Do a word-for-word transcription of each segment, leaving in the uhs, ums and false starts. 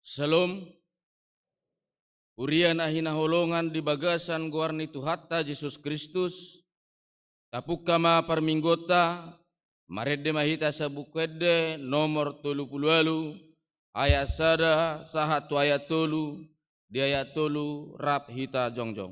Syalom. Huria na hinaholongan di bagasan goar ni Tuhanta Jesus Kristus, tapungka ma parmingguonta, marende ma hita sian Buku Ende nomor tolu pulu ualu, ayat sada sahat tu ayat tolu, di ayat tolu rap hita jongjong.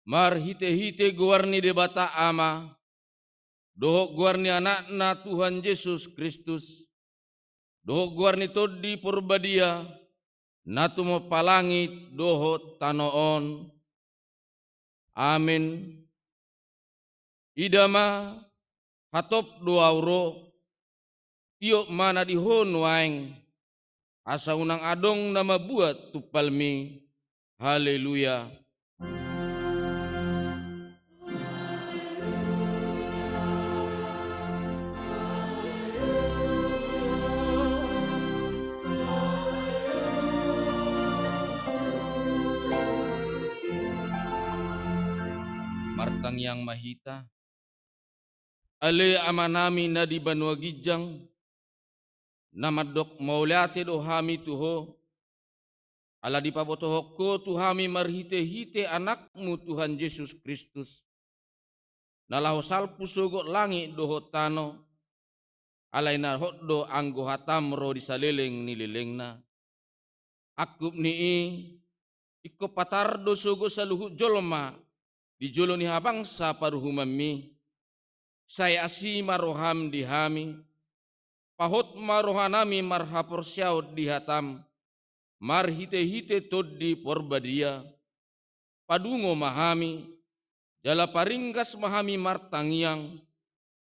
Marhite-hite goar ni Debata Ama, dohot goar ni Anakna Tuhan Jesus Kristus, dohot goar ni Tondi Porbadia, na tumompa langit dohot tano on. Amen. Ida ma, hatop do ahu ro, tiop ma na di ho nuaeng, asa unang adong na mambuat tumpalmi. Haleluya. Martangiang ma hita. Ale Amanami na di banua ginjang, na mandok mauliate do hami tu Ho, ala dipabotohon Ho tu hami marhite-hite Anakmu Tuhan Jesus Kristus, na laho salpu sogot langit dohot tano, alai na hot do anggo hatam ro di saleleng ni lelengna. Angkup ni i, ingkon patar do sogot saluhut jolma di jolo ni habangsa paruhumanmi. Sai asi ma roham di hami, pahot ma rohanami marhaporseaon di hatam, marhite-hite Tondi Porbadia. Padungo ma hami, jala paringgas ma hami martangiang,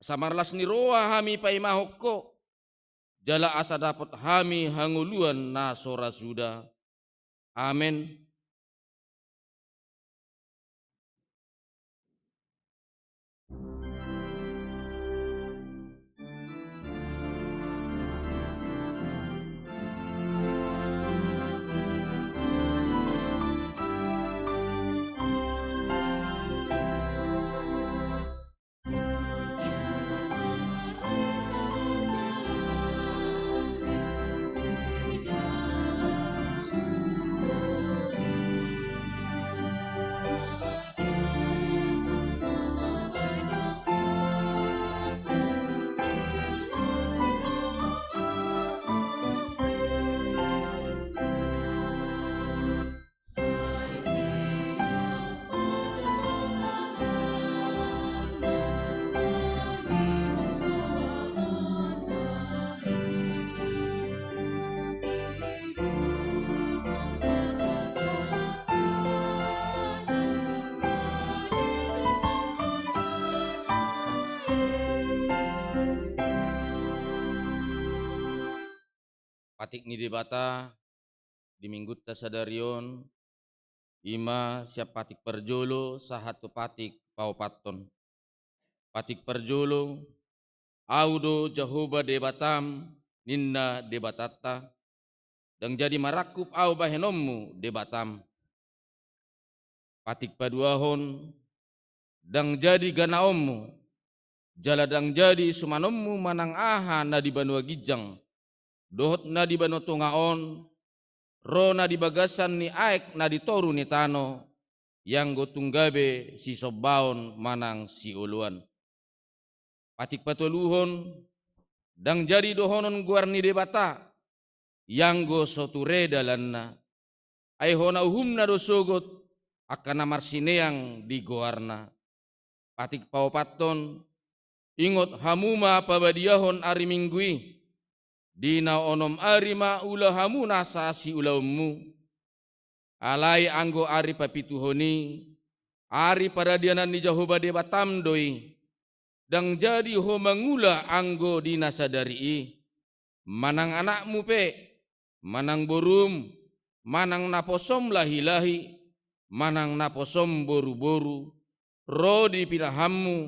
asa marlas ni roha hami paimahon Ho, jala asa dapot hami hangoluan na so ra suda. Amen. Patik ni Debata di Minggunta sadari on, i ma sian patik parjolo sahat tu patik paopathon. Patik parjolo, Ahu do Jahowa Debatam, ninna Debatanta, ndang jadi marangkup Ahu bahenonmu Debatam. Patik paduahon, ndang jadi ganaonmu, jala ndang jadi sumanonmu manang aha na di banua ginjang dohot na di banua tonga on, ro na di bagasan ni aek na di toru ni tano, ianggo tung gabe sisombaon manang sioloan. Patik patoluhon, ndang jadi dohonon goar ni Debata, ianggo so ture dalanna. Ai hona uhumna do sogot angka na marsineang di goarna. Patik paopathon, ingot hamu ma pabadiahon ari Minggu i, di na onom ari ma ula hamu nasa siulaonmu. Alai anggo ari papituhon i, ari paradianan ni Jahowa Debatam do i, ndang jadi ho mangula anggo di na sadari i, manang anakmu pe, manang borum, manang naposom lahilahi, manang naposom boruboru, ro di pinahanmu,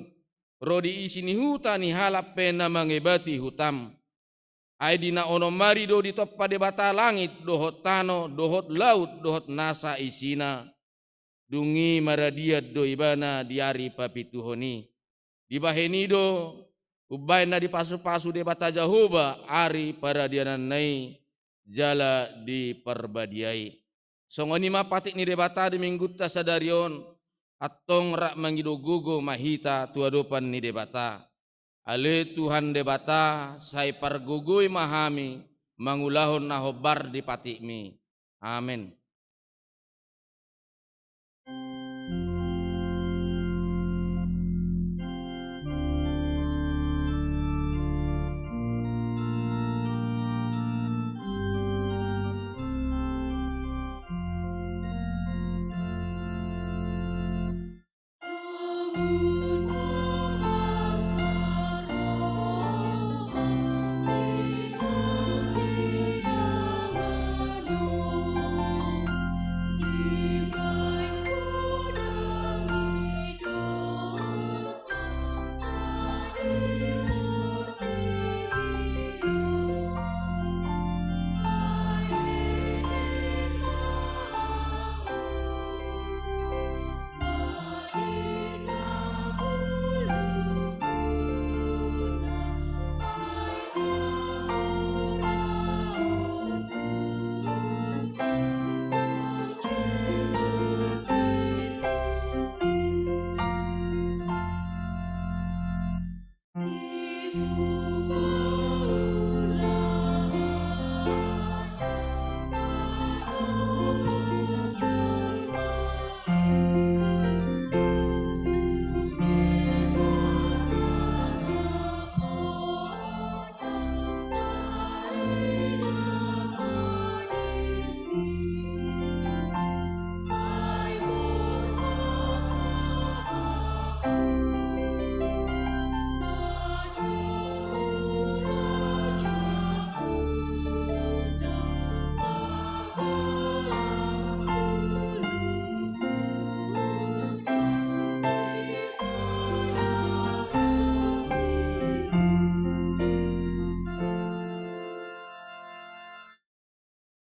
ro di isi ni huta ni halak pe na mangebati hutam. Ai di na onom ari do ditompa Debata langit dohot tano, dohot laut, dohot nasa isina. Dung i maradian do ibana di ari papituhon i. Dibahen i do, umbahen na dipasupasu Debata Jahowa ari paradiananna i, jala diparbadiai. Songon i ma patik ni Debata di Minggunta sadari on, antong rap mangido gogo ma hita tu adopan ni Debata. Ale Tuhan Debata, sai pargogoi ma hami mangulahon na hombar di patikmi. Amen.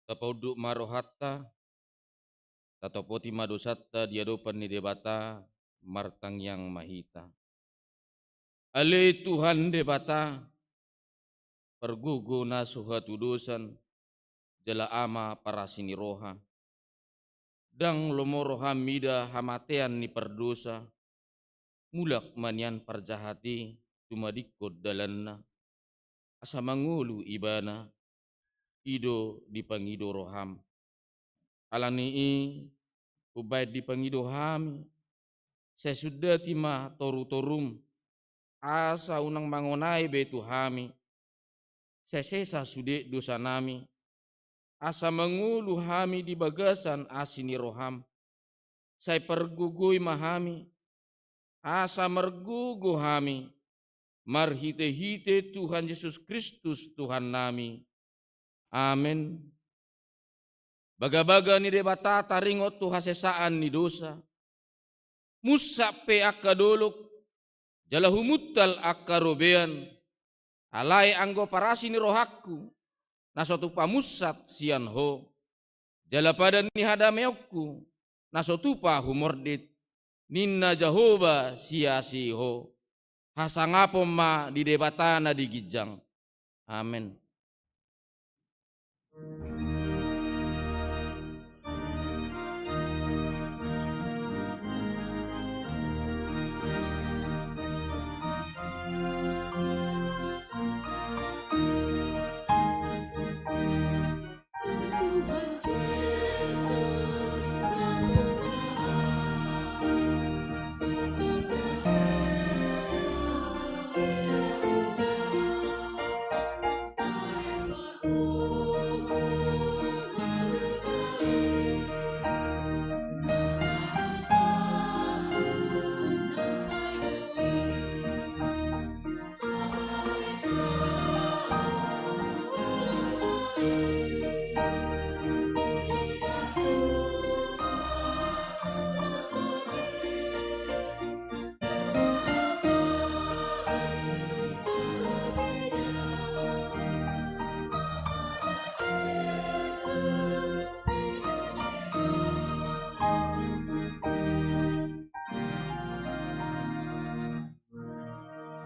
Tapaunduk ma rohanta, tatopoti ma dosanta di adopan ni Debata, martangiang ma hita. Ale Tuhan Debata, pargogo na so hatudosan, jala Ama parasi ni roha. Ndang lomo roham mida hamatean ni pardosa, mulak ma nian parjahat i tumadingkon dalanna, asa mangolu ibana, i do dipangido roham. Ala ni i, umbahen dipangido hami, sai sundati ma torutorum, asa unang mangonai be tu hami, sai sesa sude dosanami, asa mangolu hami di bagasan asi ni roham, sai pargogoi ma hami, asa margogo hami, marhitehite Tuhan Jesus Kristus Tuhannami. Amen. Bagabaga ni Debata taringot tu hasesaan ni dosa. Munsat pe angka dolok, jala humuntal angka robean, alai anggo parasi ni rohangku, na so tupa munsat sian Ho, jala padan ni hadameonku, na so tupa humordit, ninna Jahowa siasi Ho. Hasangapon ma di Debata na di ginjang. Amen.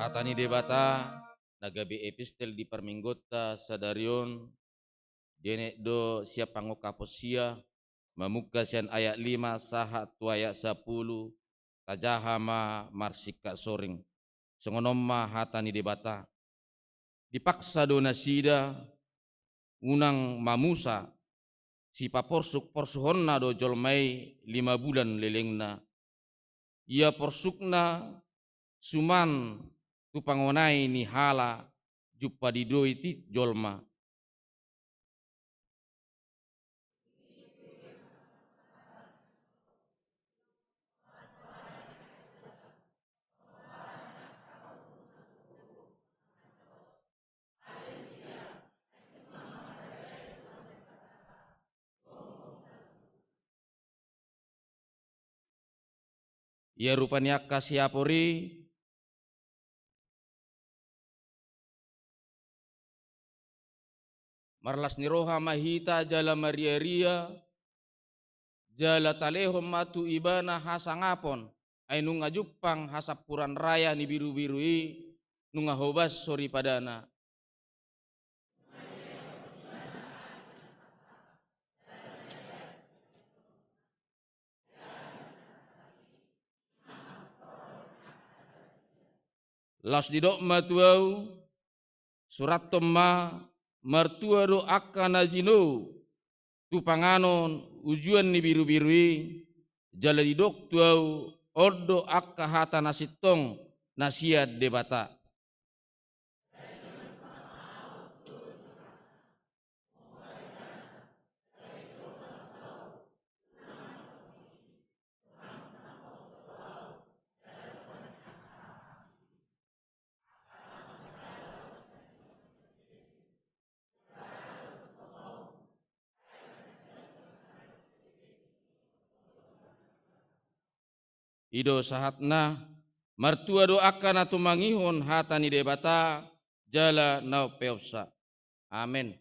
Hata ni Debata na gabe epistel di parmingguonta sadari on, dienet do sian Pangungkapon sia, mamungka sian ayat lima sahat tu ayat sampulu, tajaha ma marsingkat soring. Songon on ma hata ni Debata. Dipaksa do nasida unang mamusa, sipaporsukporsuhonna do jolma i lima bulan lelengna. Ia porsukna suman tu pangonai ni hala jumpa di doit i jolma. Ia rupa ni angka siapor i, marlas ni roha ma hita jala maria-ria, jala talehon ma tu ibana hasangapon, ai nunga jumpang hasampuran raya ni birubiru i, nunga hobas soripadana. Laos didok ma tu ahu, surathon ma, martua do angka na jinou tu panganon ujuan ni birubiru i, jala didok tu ahu, on do angka hata na sintong na sian Debata. I do sahatna, martua do angka na tumangihon hata ni Debata, jala na umpeopsa. Amen.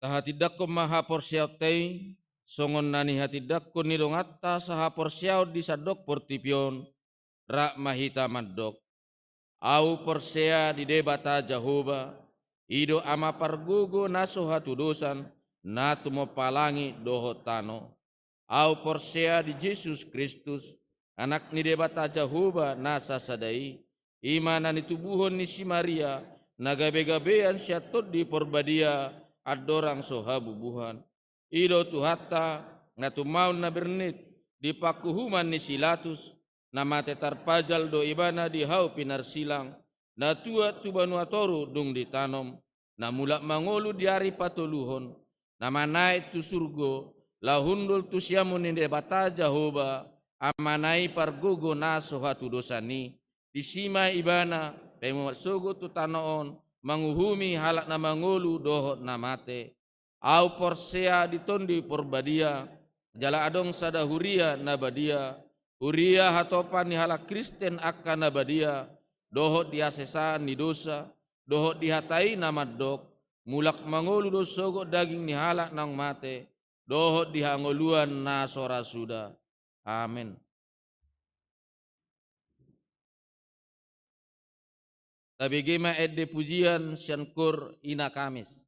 Tahatindangkon ma haporseaonta i, songon na nihatindangkon ni donganta sahaporseaon di sandok portibi on, rap ma hita mandok. Ahu porsea di Debata Jahowa, i do Ama pargogo na so hatudosan, na tumompa langit dohot tano. Ahu porsea di Jesus Kristus, Anak ni Debata Jahowa na sasada i, i ma na nitubuhon ni si Maria, na gabegabean sian Tondi Porbadia, andorang so habubuhan. I do Tuhanta, na tumaon na bernit di panguhuman ni si Pilatus, na mate tarpajal do Ibana di hau pinarsilang, na tuat tu banua toru dung ditanom, na mulak mangolu di ari patoluhon, na manaek tu surgo, laho hundul tu siamun ni Debata Jahowa, Amana i pargogo na so hatudosan i, disi ma Ibana paimumon sogot tu tano on, manguhumi halak na mangolu dohot na mate. Ahu porsea di Tondi Porbadia, jala adong sada huria na badia, huria hatopan ni halak Kristen angka na badia, dohot di hasesaan ni dosa, dohot di hata i na mandok, mulak mangolu do sogot daging ni halak naung mate, dohot di hangoluan na so ra suda. Amen. Tabege ma ende pujian sian Koor Ina Kamis.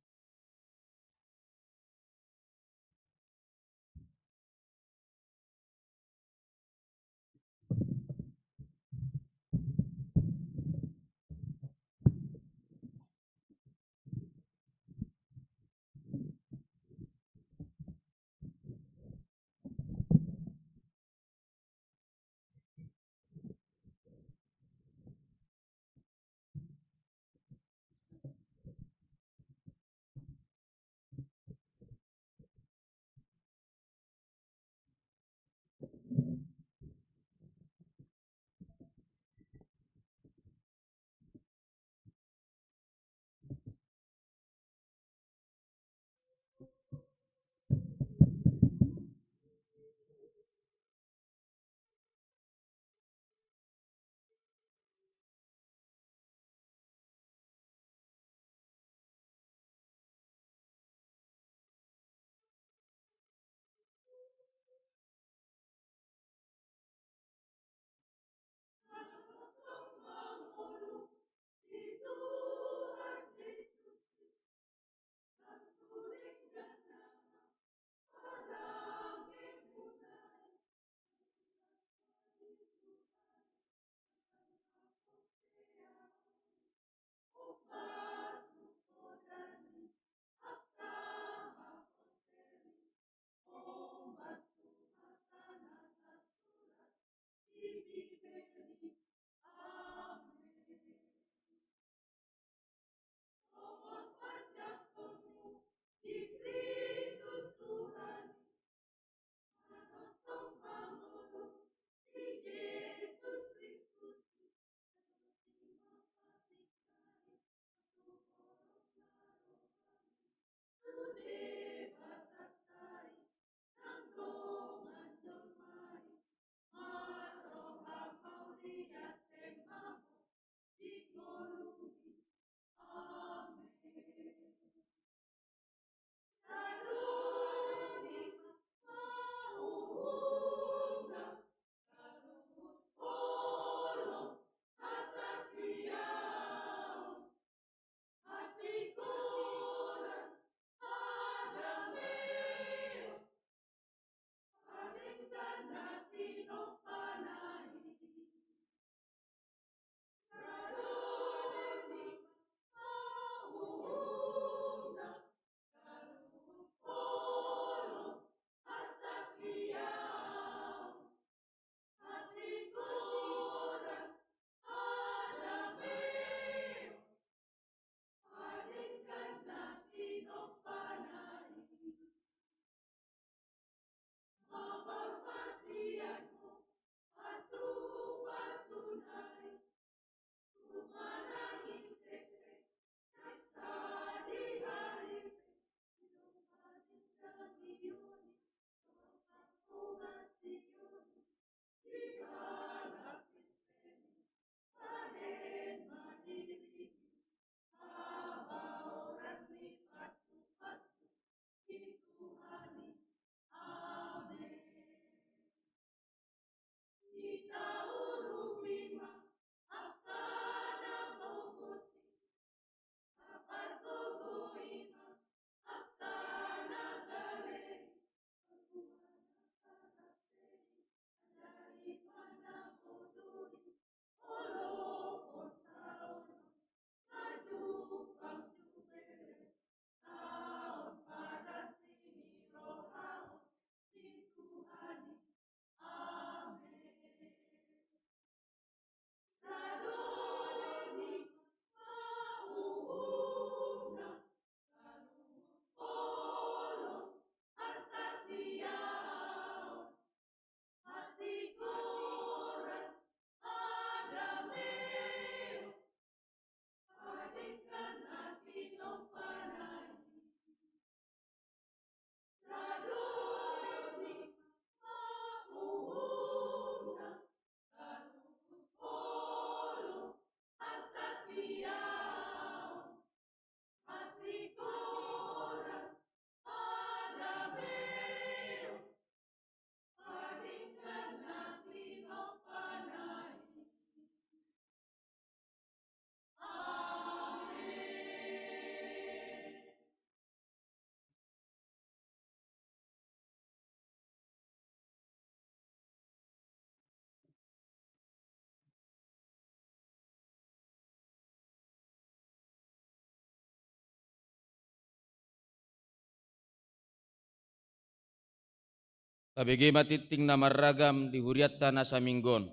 Tabege ma tinting na marragam di hurianta na saminggu on.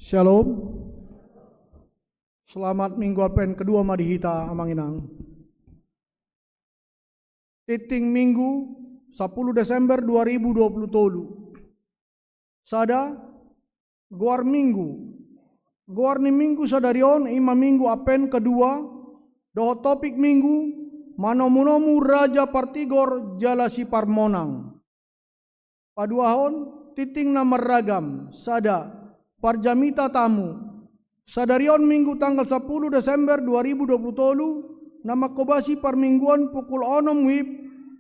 Shalom. Selamat Minggu Advent kedua ma di hita, Amang Inang. Tinting Minggu, sampulu Desember dua ribu dua puluh tolu. Sada, goar Minggu. Goar ni Minggu sadari on i ma Minggu Advent kedua, dohot topik Minggu, manomunomu Raja Partigor jala Siparmonang. Paduahon, tinting na marragam, sada, parjamita tamu. Sadari on Minggu tanggal sampulu Desember dua ribu dua puluh tolu, na manghobasi parmingguon pukul onom wib,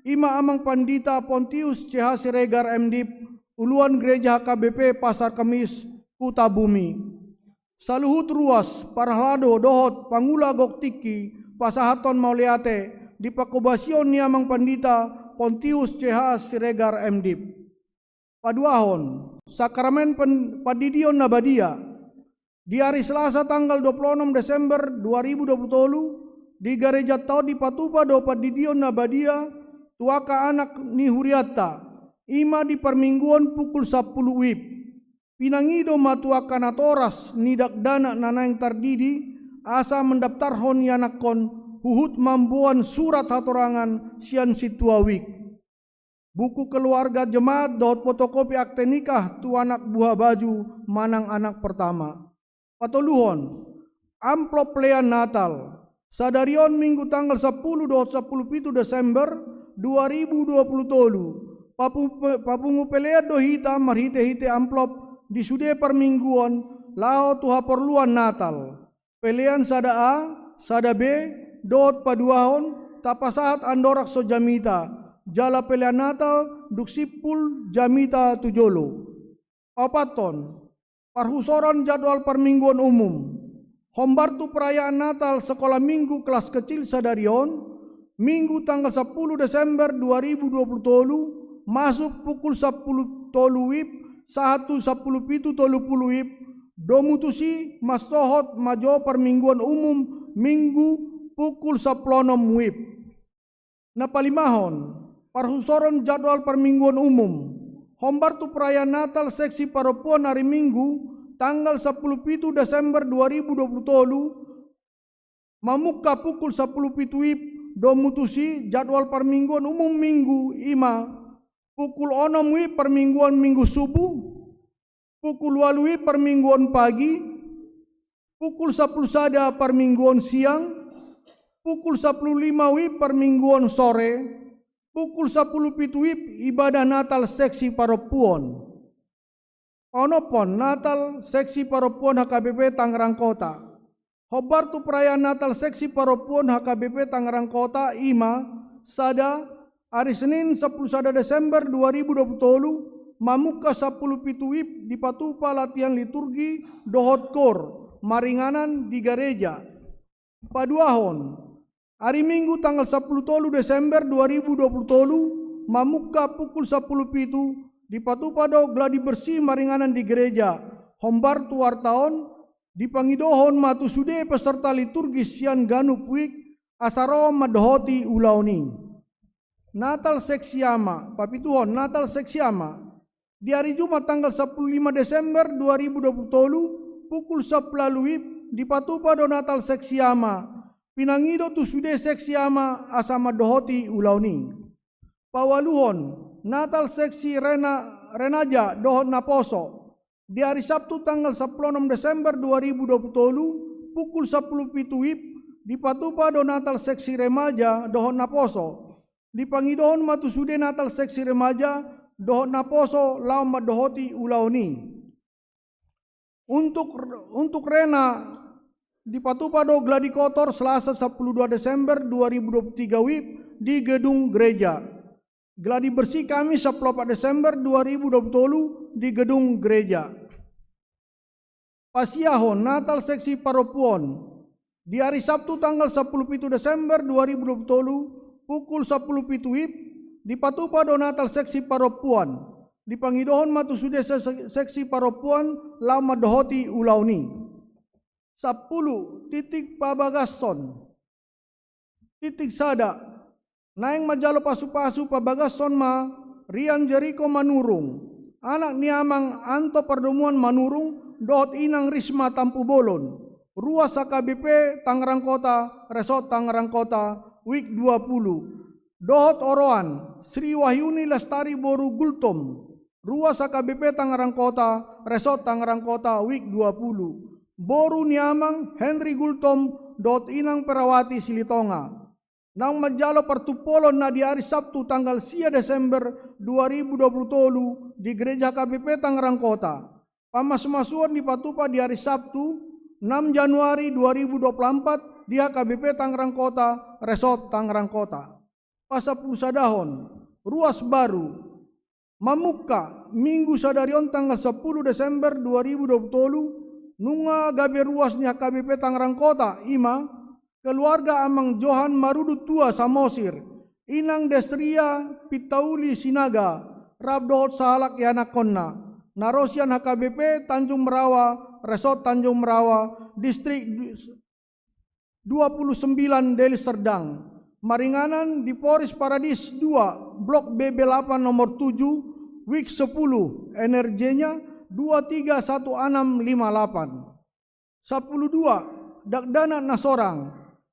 i ma Amang Pandita Pontius C H Siregar M Div, uluan Gereja H K B P Pasar Kemis, Hutabumi. Saluhut ruas, parhalado dohot pangula gok tingki, pasahathon mauliate di panghobasion ni Amang Pandita Pontius C H Siregar M Div. Paduahon, sakramen pen-, pandidion na badia. Di ari Selasa tanggal dua puluh onom Desember dua ribu dua puluh tolu, di garejanta on dipatupa do pandidion na badia tu angka anak ni hurianta, i ma di parmingguon pukul sampulu wib. Pinangido ma tu angka natoras ni dakdanak na naeng tardidi, asa mandaptarhon ianakhon huhut mamboan surat hatorangan sian sintua wijk, buku keluarga jemaat dohot fotokopi akte nikah tu anak buha baju manang anak pertama. Patoluhon, amplop pelean Natal. Sadari on Minggu tanggal sampulu dohot sampulu pitu Desember dua ribu dua puluh tolu, papu-, papungu pelean do hita marhitehite amplop di sude parmingguon laho tu haporluan Natal. Pelean sada A, sada B, dohot paduahon, tapasahat andorang so jamita, jala pelean Natal dung simpul jamita tu jolo. Paopathon, parhusoron jadwal parmingguon umum. Hombar tu perayaan Natal sekolah minggu kelas kecil sadari on, Minggu tanggal sampulu Desember dua ribu dua puluh tolu, masuk pukul sampulu tolu wib, sahat tu sampulu pitu tolu pulu wib, domu tusi mansohot ma jo parmingguon umum Minggu pukul sampulu onom wib. Na palimahon, parhusoron jadwal parmingguon umum. Hombar tu perayaan Natal seksi parompuan ari Minggu, tanggal sampulu pitu Desember dua ribu dua puluh tolu, mamungka pukul sampulu pitu wib, domu tusi jadwal parmingguon umum Minggu i ma, pukul onom wib parmingguon Minggu subuh, pukul ualu wib parmingguon pagi, pukul sampulu sada parmingguon siang, pukul sampulu lima wib parmingguon sore, pukul sampulu pitu wib ibadah Natal seksi parompuan. Paonomhon Natal seksi parompuan H K B P Tangerang Kota. Hombar tu perayaan Natal seksi parompuan H K B P Tangerang Kota i ma, sada, ari Senin sampulu sada Desember dua ribu dua puluh tolu, mamungka sampulu pitu wib dipatupa latihan liturgi dohot koor maringanan di gareja. Paduahon, ari Minggu tanggal sampulu tolu Desember dua ribu dua puluh tolu, mamungka pukul sampulu pitu, dipatupa do gladi bersih maringanan di gareja. Hombar tu warta on, dipangidohon ma tu sude peserta liturgis sian ganup wijk, asa ro mandohoti ulaon i. Natal seksi ama, papituhon, Natal seksi ama. Di ari Jumat tanggal sampulu lima Desember dua ribu dua puluh tolu, pukul sampulu ualu wib, dipatupa do Natal seksi ama. Pinangido tu sude seksi ama asa mandohoti ulaon i. Paualuhon, Natal seksi rena-, remaja dohot naposo. Di ari Sabtu tanggal sampulu onom Desember dua ribu dua puluh tolu, pukul sampulu pitu wib, dipatupa do Natal seksi remaja dohot naposo. Dipangidohon ma tu sude Natal seksi remaja dohot naposo laho mandohoti ulaon i. Untuk, untuk rena dipatupa do gladi kotor Selasa sampulu dua Desember dua ribu dua puluh tiga wib di gedung gereja. Gladi bersih Kamis sampulu opat Desember dua ribu dua puluh tolu di gedung gereja. Pasiahon Natal seksi parompuan. Di ari Sabtu tanggal sampulu pitu Desember dua ribu dua puluh tolu, pukul sampulu pitu wib, dipatupa do Natal seksi parompuan. Dipangidohon ma tu sude se-, seksi parompuan laho mandohoti ulaon i. Sampulu, titik pabagashon. Titik sada. Naeng manjalo pasupasu pabagashon ma Rian Jeriko Manurung, anak ni amang Anto Pardomuan Manurung dohot inang Risma Tampubolon, ruas H K B P Tangerang Kota, Resort Tangerang Kota, wik dua pulu. Dohot oroan, Sri Wahyuni Lestari boru Gultom, ruas H K B P Tangerang Kota, Resort Tangerang Kota, wik dua pulu. Boru ni amang Henry Gultom dohot inang Perawati Silitonga. Naung manjalo partumpolon na di ari Sabtu tanggal sia Desember dua ribu dua pulu tolu di Gereja H K B P Tangerang Kota. Pamasumasuon dipatupa di ari Sabtu, enam Januari dua ribu dua pulu empat, di H K B P Tangerang Kota, Resort Tangerang Kota. Pasampulu sadahon, ruas baru. Mamungka, Minggu sadari on tanggal sampulu Desember dua ribu dua pulu tolu, nunga gabe ruas ni H K B P Tangerang Kota, i ma, keluarga amang Johan Marudut Tua Samosir, inang Desria Pintauli Sinaga, rap dohot sahalak ianakkonna, na ro sian H K B P Tanjung Merawa, Resort Tanjung Merawa, Distrik dua pulu sembilan Deli Serdang. Maringanan di Poris Paradis dua, Blok B B delapan nomor tujuh, wik sepuluh, N R J-nya dua tiga satu enam lima delapan. Sampulu dua, dakdanak na sorang.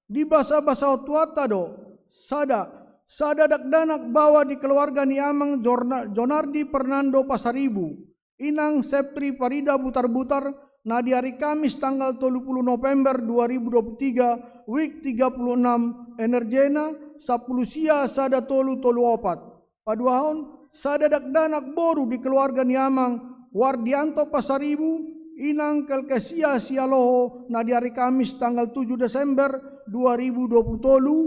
Dibasabasahon Tuhanta do, sada, sada dakdanak baoa di keluarga ni amang Jorna-, Jonardi Fernando Pasaribu, inang Septri Farida Butarbutar, na di ari Kamis tanggal tolu pulu November dua ribu dua pulu tiga, wik tiga pulu enam, N R J-na sampulu sia sada tolu tolu opat. Paduahon, sada dakdanak boru di keluarga ni amang Wardianto Pasaribu, inang Kelkesia Sialoho, na di ari Kamis tanggal tujuh Desember dua ribu dua pulu tolu,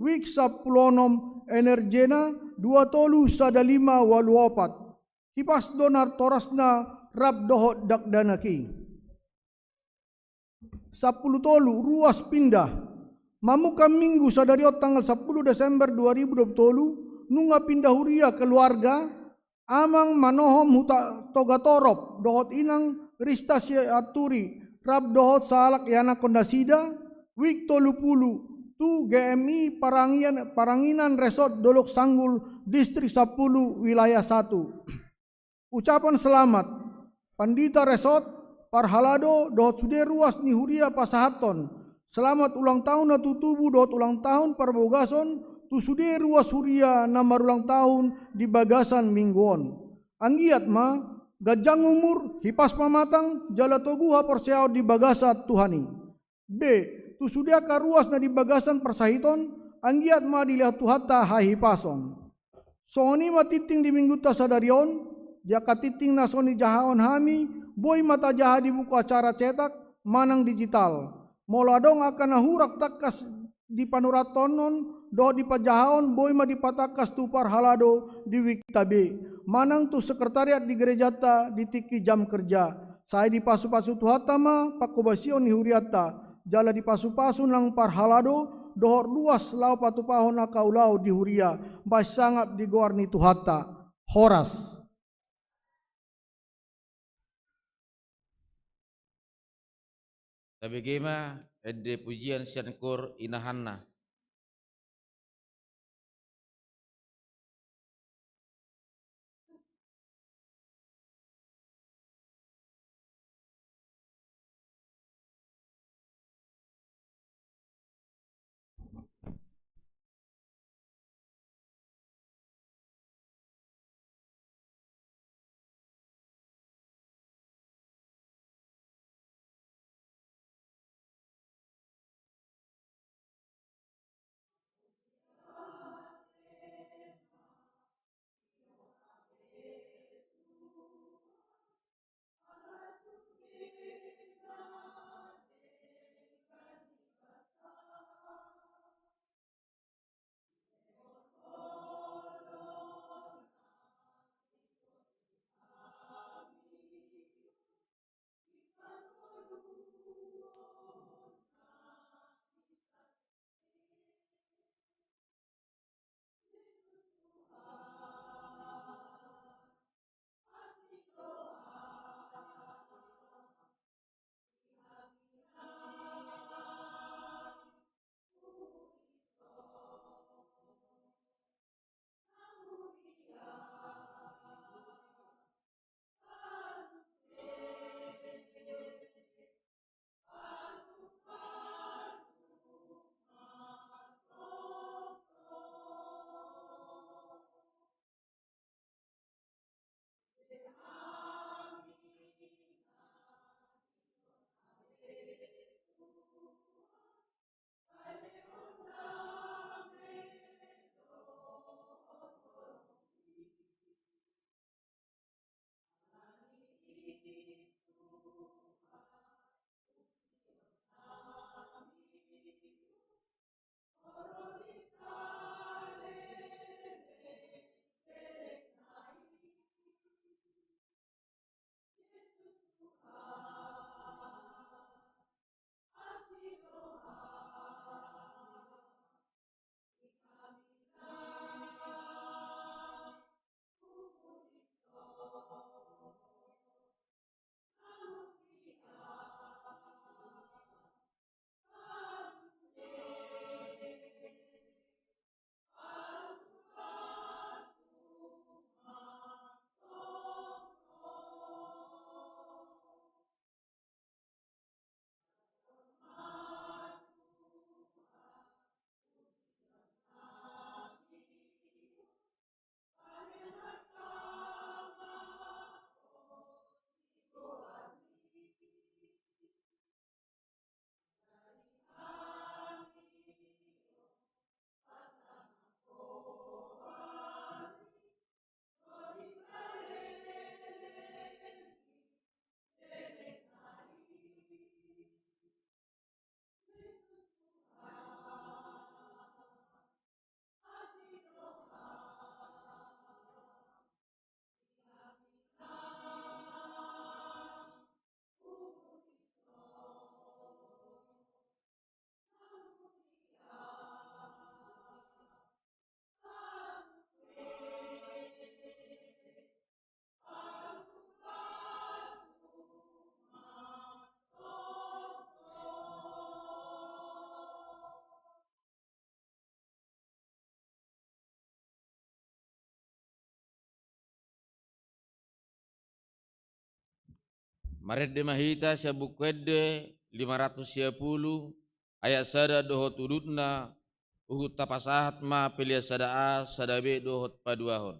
wik sampulu onom, N R J-na dua tolu sada lima walu opat. Hipas do na torasna rap dohot dakdanak i. Sampulu tolu, ruas pindah. Mamungka Minggu sadari on tanggal sampulu Desember dua ribu dua pulu tolu, nunga pindah huria keluarga amang Manohom Huta Togatorop dohot inang Rista Sianturi, rap dohot sahalak ianakkon nasida, wik tolu pulu, tu G M I Parangian-, Paranginan Resort Dolok Sanggul, Distrik sampulu, Wilayah satu. Ucapan selamat, Pandita Resort, parhalado dohot sude ruas ni huria pasahathon selamat ulang tahun na tutubu dohot ulang tahun parbogason tu sude ruas huria na marulang tahun di bagasan Minggu on. Anggiat ma ganjang umur, hipas pamatang, jala togu haporseaon di bagasan Tuhan i. B. Tu sude angka ruas na di bagasan parsahiton, anggiat ma dilehon Tuhanta hahipason. Songon i ma tingting di Minggunta sadari on. Di angka tingting na so dijahahon hami, boi ma tajaha di buku acara cetak manang digital. Molo adong angka na hurang tangkas di panurathon on dohot di panjahaon, boi ma dipatangkas tu parhalado di wikta be manang tu sekretariat di gerejanta di tingki jam kerja. Sai dipasupasu Tuhanta ma panghobasion ni hurianta, jala dipasupasu nang parhalado dohot ruas laho patupahon angka ulaon di huria, bahen sangap di goar ni Tuhanta. Horas. Tabege ma ende pujian sian Kor Ina Hanna. Marende ma hita sian Buku Ende lima ratus sia pulu, ayat sada dohot udutna, huhut tapasahat ma pelean sada A, sada B dohot paduahon.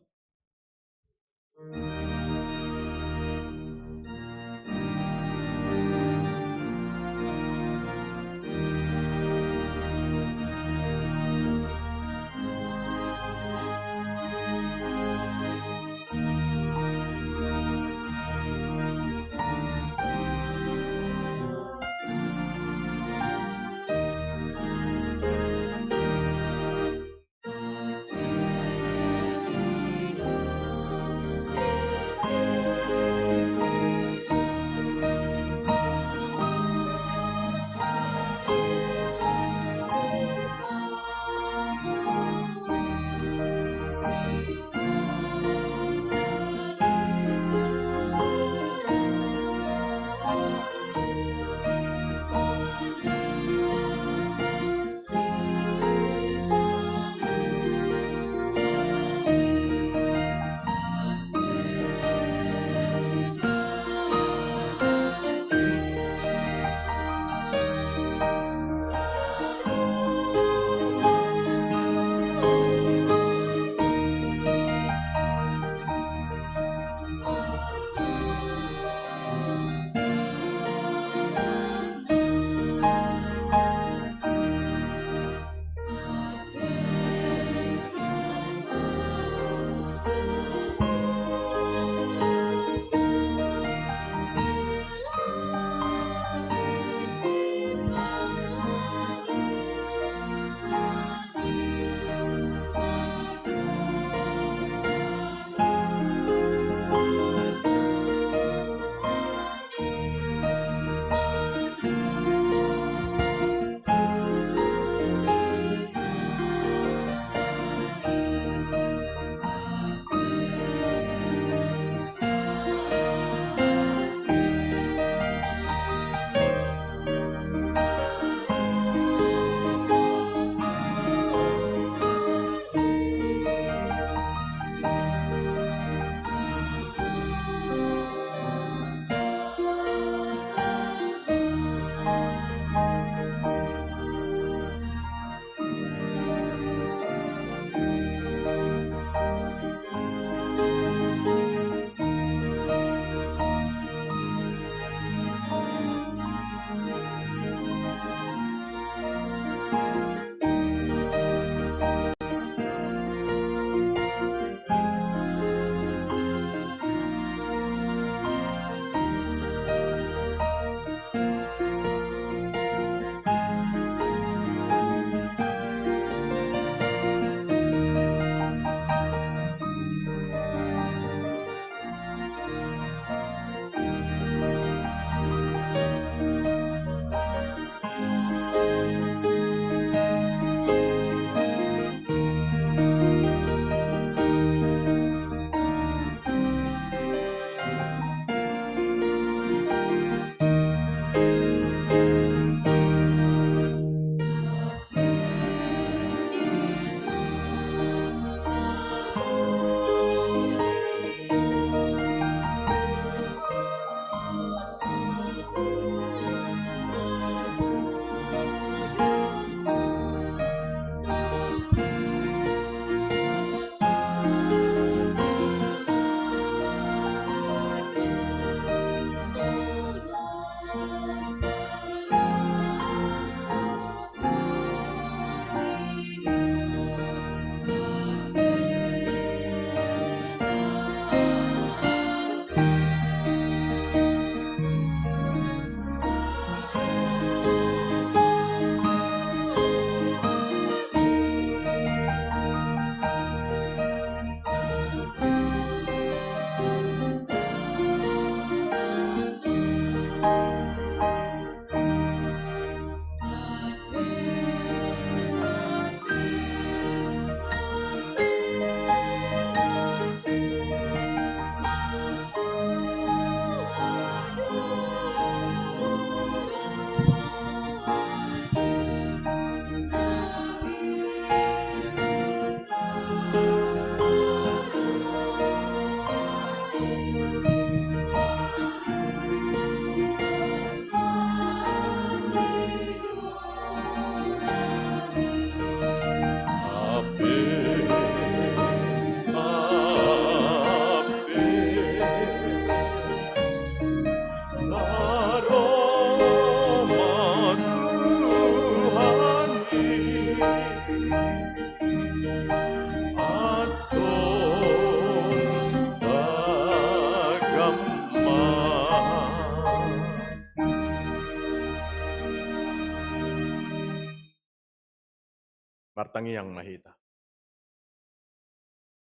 Tangiang ma hita.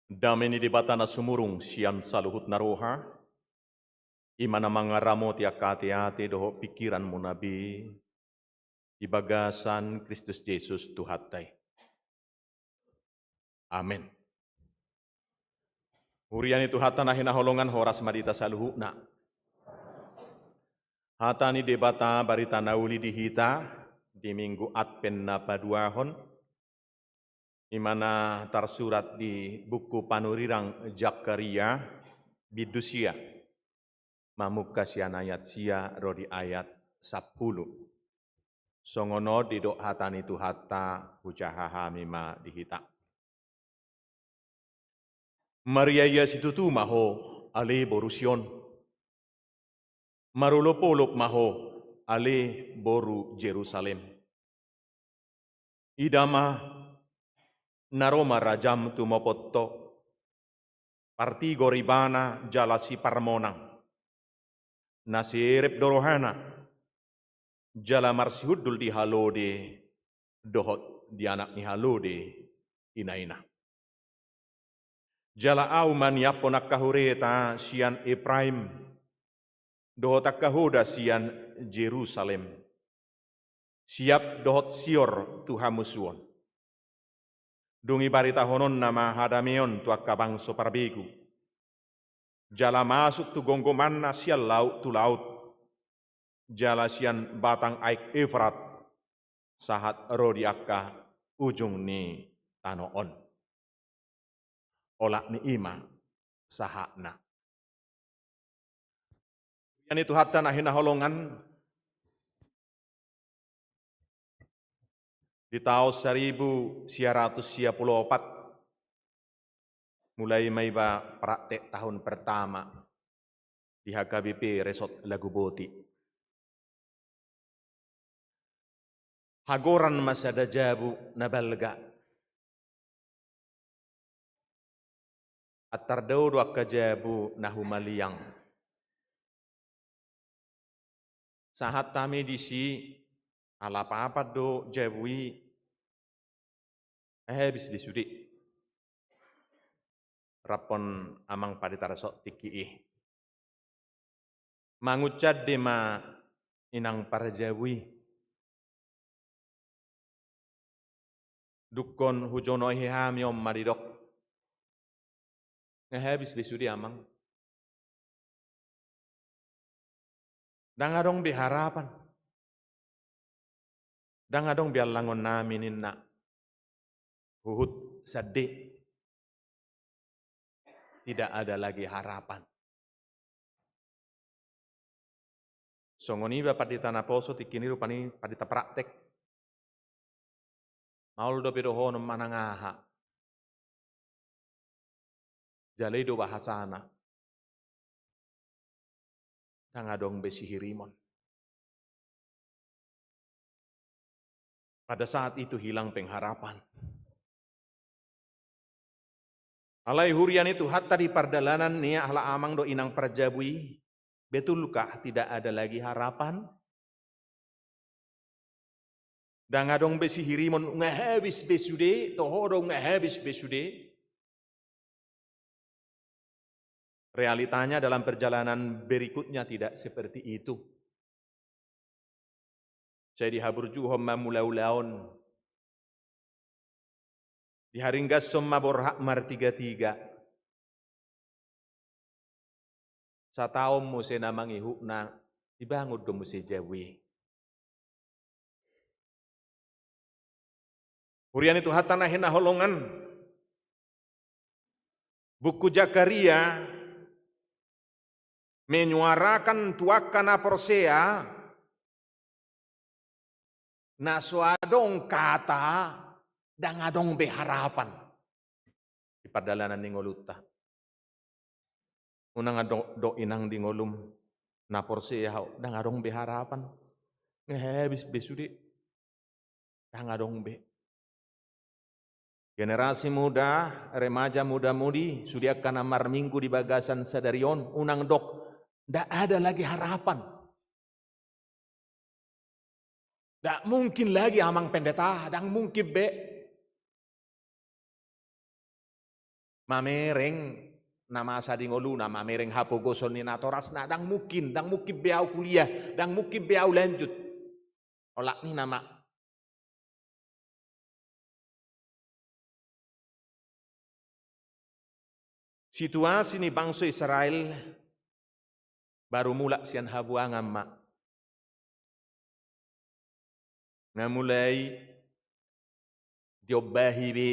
Dame ni Debata na sumurung sian saluhut na roha, i ma na mangaramoti angka ateate dohot pingkiranmuna be, di bagasan Kristus Jesus Tuhanta i. Amen. Huria ni Tuhanta na hinaholongan, horas ma di hita saluhutna. Hata ni Debata barita na uli di hita di Minggu Advent na paduahon, i ma na tarsurat di buku panurirang Zakaria, bindu sia, mamungka sian ayat sia ro di ayat sampulu. Songon on didok hata ni Tuhanta, hujaha hami ma di hita. Mariaia situtu ma ho, ale boru Sion. Marolopolop ma ho, ale boru Jerusalem. Ida ma, na ro ma rajam tumopot ho, partigor ibana jala siparmonang, na sierep do rohana, jala marsihundul di halode dohot di anak ni halode inaina. Jala ahu maniaphon angka hureta sian Epraim, dohot angka hoda sian Jerusalem, siap dohot sior tu hamusuon. Dung ibaritahononna ma hadameon tu angka bangso parbegu, jala masuk tu gomgomanna sian laut tu laut, jala sian batang aek Efrat sahat ro di angka ujung ni tano on. Olat ni i ma sahatna. Huria ni Tuhanta na hinaholongan, di taon saribu sia ratus sia pulu opat, mulai ma iba praktek tahun pertama di H K B P Resort Laguboti. Hagoran ma sada jabu na balga. Antar dao do angka jabu na humaliang. Sahat hami disi, ala papat do jabu i, eh, habis be sude. Raphon amang pandita resort tingki i. Manguncande ma inang parjabu i. Dungkon hujonohi hami on ma didok. Nga habis be sude, amang. Ndang adong be harapan. Ndang adong be allangon nami, ninna. Huhut sande. Tidak ada lagi harapan. Songon iba pandita naposo tingki i rupani, pandita praktek. Maol dope dohonon manang aha. Jala i do bahasana. Ndang adong be sihirimon. Pada saat itu hilang pengharapan. Alai huria ni Tuhanta di pardalanan, ninna halak amang dohot inang parjabu i, betulkah tidak ada lagi harapan? Ndang adong be sihirimon, nga habis be sude, toho do nga habis be sude. Realitanya dalam perjalanan berikutnya tidak seperti itu. Sai dihaburjuhon ma mulaula on. Diharinggashon ma borhat martigatiga. Sataon muse na mangihutna, dibangun do muse jabu i. Huria ni Tuhanta na hinaholongan. Buku Zakaria menyuarakan tu angka na porsea, na so adong kata, ndang adong be harapan. Di pardalanan ni ngolunta. Unang adong do inang di ngolum, na porsea ho, ndang adong be harapan. Nga habis be sude. Ndang adong be. Generasi muda, remaja muda-mudi, sude angka na marminggu di bagasan sadari on, unang dok, ndak ada lagi harapan. Ndak mungkin lagi, amang pendeta, ndang mungkin be. mamereng na masa di ngoluna, mamereng hapogoson ni natorasna, ndang mungkin, ndang mungkin be ahu kuliah, ndang mungkin be ahu lanjut. Olat ni nama. Situasi ni bangso Israel baru mulak sian habuangan ma. Nga mulai diombahi be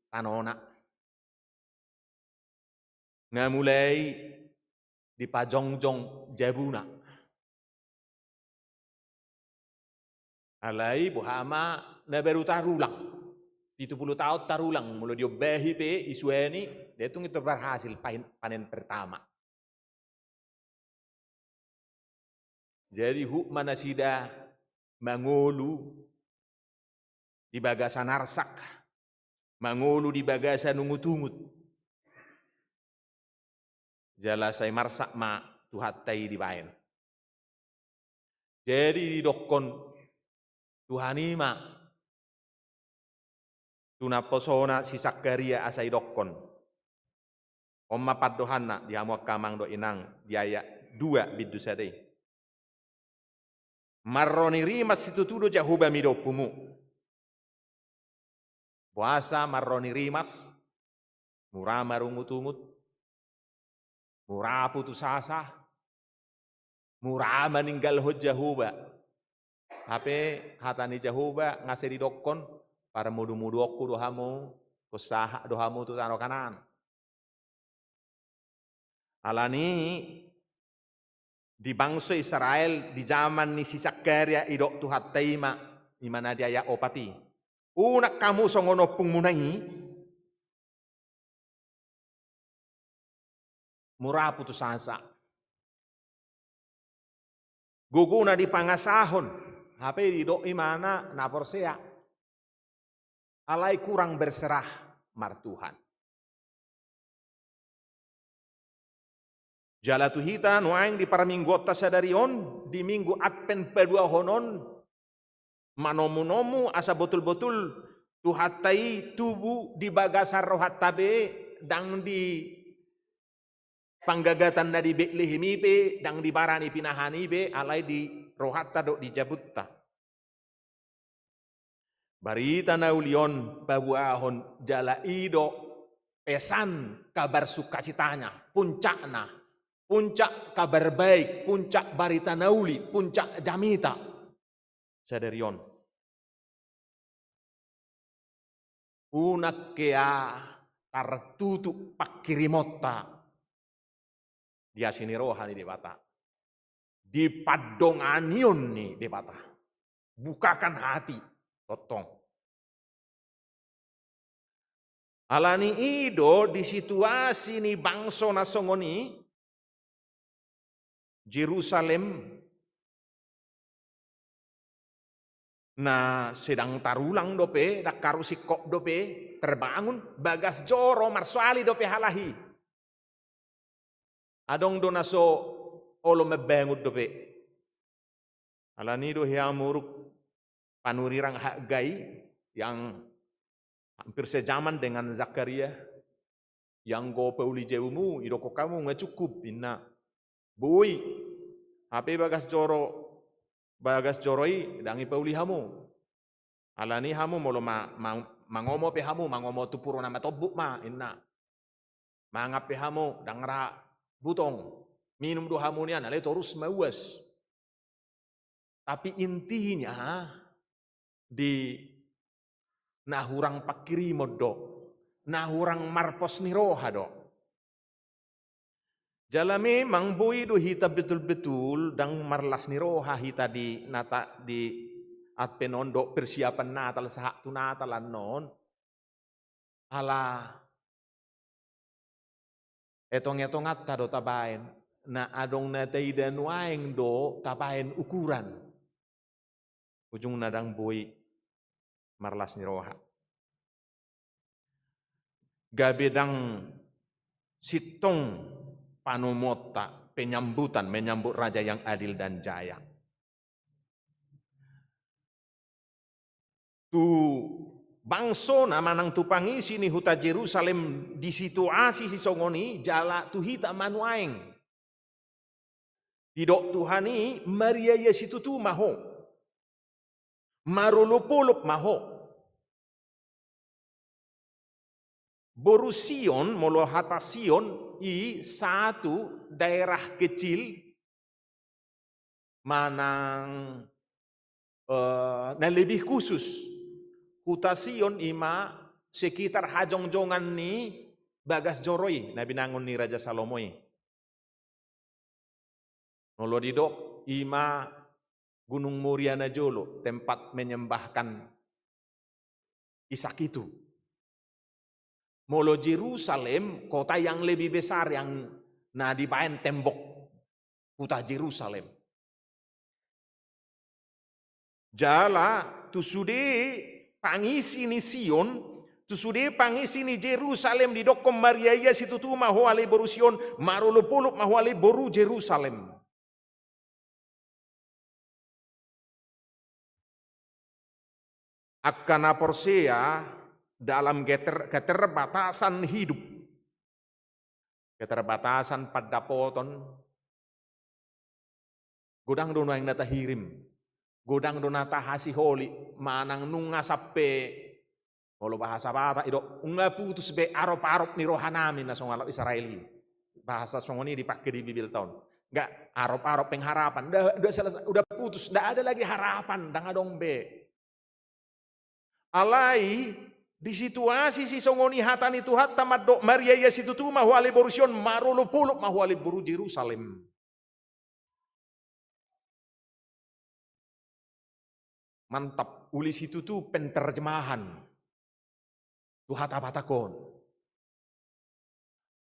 tanona. Nga mulai dipajongjong jabuna. Alai boha ma na baru tarulang. Pitu pulu taon tarulang, molo diombahi pe isuan i, ndang tung i berhasil panen, panen pertama. Jadi hut ma nasida mangolu di bagasan arsak, mangolu di bagasan ungut-ungut. Jala sai marsak ma Tuhanta i dibaen. Jadi didokkon Tuhan i ma tu naposona si Sakaria asa didokkon. On ma pandohanna di hamu angka amang dohot inang di ayat dua bindu sada i. Marro ni rimas situtu do Jahowa mida ompumu. Boasa marro ni rimas? Mura marungut-ungut, mura putus asa, mura maninggalhon Jahowa. Hape hata ni Jahowa nga sai didokkon, parmudu-muduonku do hamu, husahat do hamu tu tano Kanaan. Alani di bangso Israel di jaman ni si Sakaria didok Tuhanta i ma, i ma na di ayat opat i. Unang hamu songon ompungmuna i, mura putus asa. Gogona dipangasahon, hape didok i ma na, na porsea. Alai kurang berserah martuhan. Jala tu hita nuaeng di parmingguonta sadari on, di Minggu Advent paduahon on, manomu-nomu asa botul-botul Tuhanta i tubu di bagasan rohanta be, ndang di panggagatan na di Betlehem i be, ndang di bara ni pinahan i be, alai di rohanta dohot di jabunta. Barita na uli on paboahon jala i do pesan kabar sukacitana, puncakna, puncak kabar baik, puncak barita na uli, puncak jamita sadari on. Unang hea tartutup pangkirimonta di asi ni roha ni Debata, di pandonganion ni Debata. Bukakan hati, tongtong. Alani i do di situasi ni bangso na songon i, Jerusalem na sedang tarulang dope, ndang haru singkop dope terbangun, bagas joro marsoali dope halak i. Adong do na so olo mambangun dope. Alani do hea muruk panurirang Haggai yang hampir sejaman dengan Zakaria. Ianggo pauli jabumu, idokkon hamu nga cukup, inna. Boi. Hape bagas joro, bagas joro i ndang ipauli hamu. Alani hamu molo ma, ma, mangomo pe hamu, mangomo tu puru na matombuk ma, inna. Mangan pe hamu ndang ra butong, minum do hamu nian, alai torus ma uas. Tapi intinya di na hurang pangkirimon do, na hurang marpos ni roha do. Jala memang boi do hita betul-betul ndang marlas ni roha hita di Nata-, di Advent on dohot persiapan Natal sahat tu Natal annon. Ala etong-etonganta do tabaen, na adong na taida nuaeng do tabaen ukuran. Ujungna ndang boi marlas ni roha. Gabe ndang sintong panomuonta, penyambutan, menyambut raja yang adil dan jaya. Tu bangsona manang tu pangisi ni huta Jerusalem di situasi sisongon i jala tu hita ma nuaeng. Didok Tuhan i, mariaia situtu ma ho. Marolopolop ma ho. Boru Sion, molo hata Sion i satu daerah kecil manang, eh, na lebih khusus. Huta Sion i ma sekitar hajongjongan ni bagas joro i na binangun ni Raja Salomo i. Molo didok, i ma Gunung Moria na jolo, tempat menyembahkan Ishak itu. Molo Jerusalem, kota yang lebih besar yang na dibaen tembok, huta Jerusalem. Jala tu sude pangisi ni Sion, tu sude pangisi ni Jerusalem didokkon, mariaia situtu ma ho ale boru Sion, marolopolop ma ho ale boru Jerusalem. Angka na porsea dalam keter-, keterbatasan hidup, keterbatasan pandapoton, godang do nuaeng na tahirim, godang do na tahasiholi, manang nunga sampe, molo bahasa Batak i do, nunga putus be arop-arop ni rohanami na songon halak Israel i. Bahasa songon i dipake di Bibelta on. Nggak, arop-arop pengharapan. Nda, nda selesai, udah putus, nda ada lagi harapan, ndang adong be. Alai di situasi sisongon i hata ni Tuhanta mandok, mariaia situtu ma ho ale boru Sion, marolopolop ma ho ale boru Jerusalem. Mantap, uli situtu penterjemahan tu hata Batak on.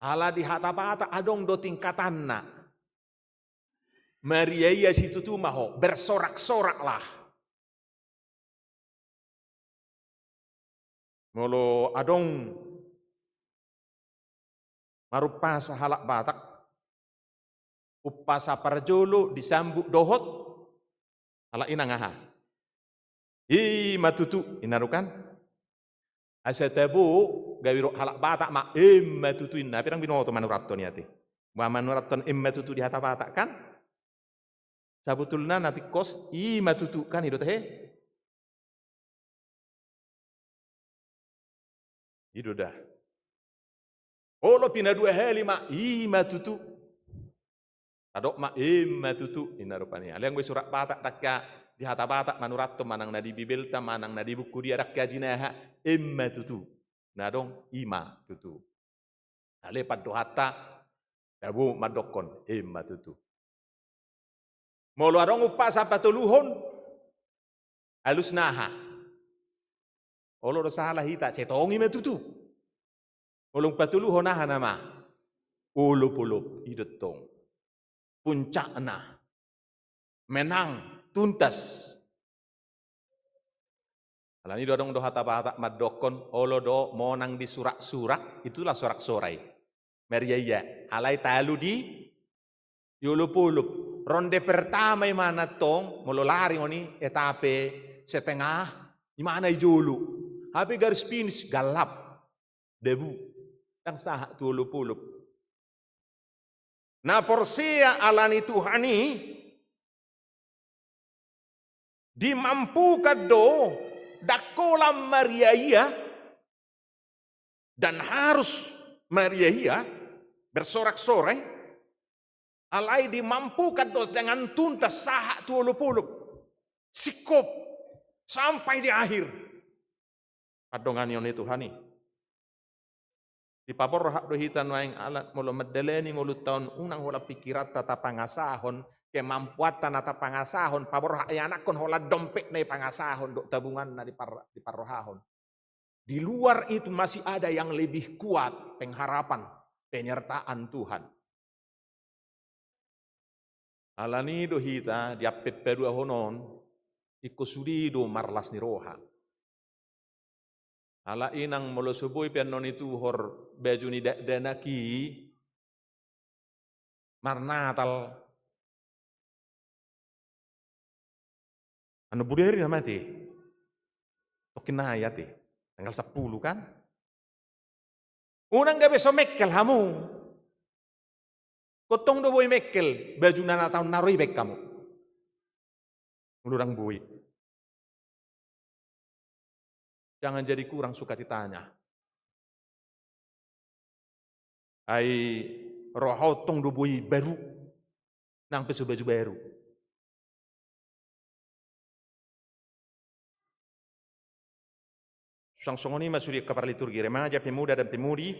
Ala di hata Batak adong do tingkatanna. Mariaia situtu ma ho, bersorak-soraklah. Molo adong marumpasa halak Batak, umpasa parjolo disambut dohot halak i nang aha? I ma tutu, inna do kan? Asa tabo, gabe didok halak Batak ma, i ma tutu inna, pe ndang binoto manurathon i ate. Boha manurathon i ma tutu di hata Batak kan? Sabotulna na tingkos, i ma tutu kan, i do tahe? I do da. Olo pinadua hali ma, i ma tutu. Tadok ma, i ma tutu, inna rupani. Alai anggo di surat Batak dangka, di hata Batak manurathon manang na di Bibelta, manang na di buku dia dangka jinaha, i ma tutu. Na adong, i ma tutu. Alai pandohanta, tabo mandokkon, i ma tutu. Molo adong umpasa patoluhon, alusna aha? Olo do salah hita, sai tong i ma tutu. Molo patoluhon aha nama? Olopolop, i do tong. Puncakna. Menang, tuntas. Alani do adong do hata Batak mandokkon, olo do monang di surak-surak, itulah sorak-sorai. Mariaia, alai talu di, di olopolop. Ronde pertama i ma na tong, molo lari ngoni, etape setengah, i ma na i jolo. Hape garis finish, galap. Debu. Ndang sahat tu olopolop. Na porsea ala ni Tuhan i, dimampukan do, ndang holan mariaia, dan harus mariaia, bersorak-sorai, alai dimampukan do dengan tuntas sahat tu olopolop, singkop, sampai di akhir. Pandonganion ni Tuhan i. Dipaborhat do hita nuaeng ala, molo mandalani ngolunta on, unang holan pingkiranta tapangasahon, kemampuanta na tapangasahon, paborhat ianakhon, holan dompetna i pangasahon, dohot tabunganna dipar-, diparrohahon. Di luar itu masih ada yang lebih kuat, pengharapan, penyertaan Tuhan. Alani do hita di ampit paduahon on, ingkon sude do marlas ni roha. Ala inang molo so boi pe annon i tuhor baju ni dakdanak i, marnatal. Annon budari nama ate. Tokkin nai ate. Tanggal sampulu kan? Unang gabe so mengkel hamu. Ingkon tong do boi mengkel baju na taon na ro i baen hamu. Molo ndang boi, jangan jadi kurang sukacitanya. Ai roha on tong do boi baru, nang pe so baju baru. Suang songon i ma sude angka parliturgi, remaja, pemuda dan pemudi.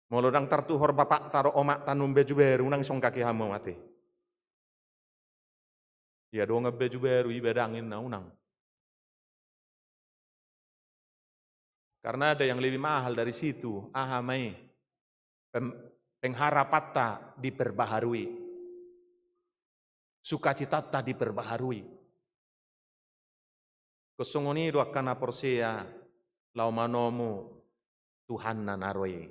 Molo ndang tartuhor bapakta dohot omakta nuaeng baju baru, unang isonggaki hamu ate. Ia dongan baju baru iba, ndang, inna, unang. Karena ada yang lebih mahal dari situ. Aha ma i? Pem-, pengharapanta diperbaharui. Sukacitanta diperbaharui. Ingkon songon i do angka na porsea laho manomu Tuhanna na ro i.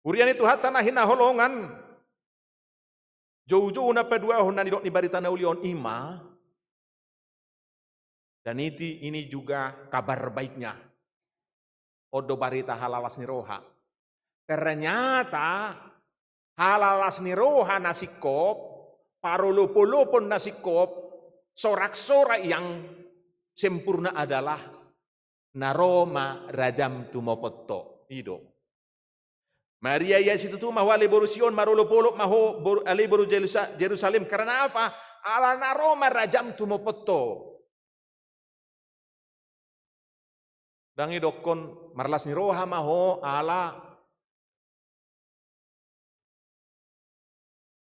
Huria ni Tuhanta na hinaholongan, joujou na paduahon na nidok ni barita na uli on i ma, dan iti, ini juga kabar baiknya. On do barita halalas ni roha. Ternyata halalas ni roha na singkop, parolopolopon na singkop, soraksorak yang sempurna adalah na ro ma rajam tumoponto. I do. Maria, ia situtu ma ho ale boru Sion, marolopolop ma ho boru, ale boru Jerusa-, Jerusalem. Karena apa? Ala na ro ma rajam tumoponto. Ndang idokkon marlas ni roha ma ho ala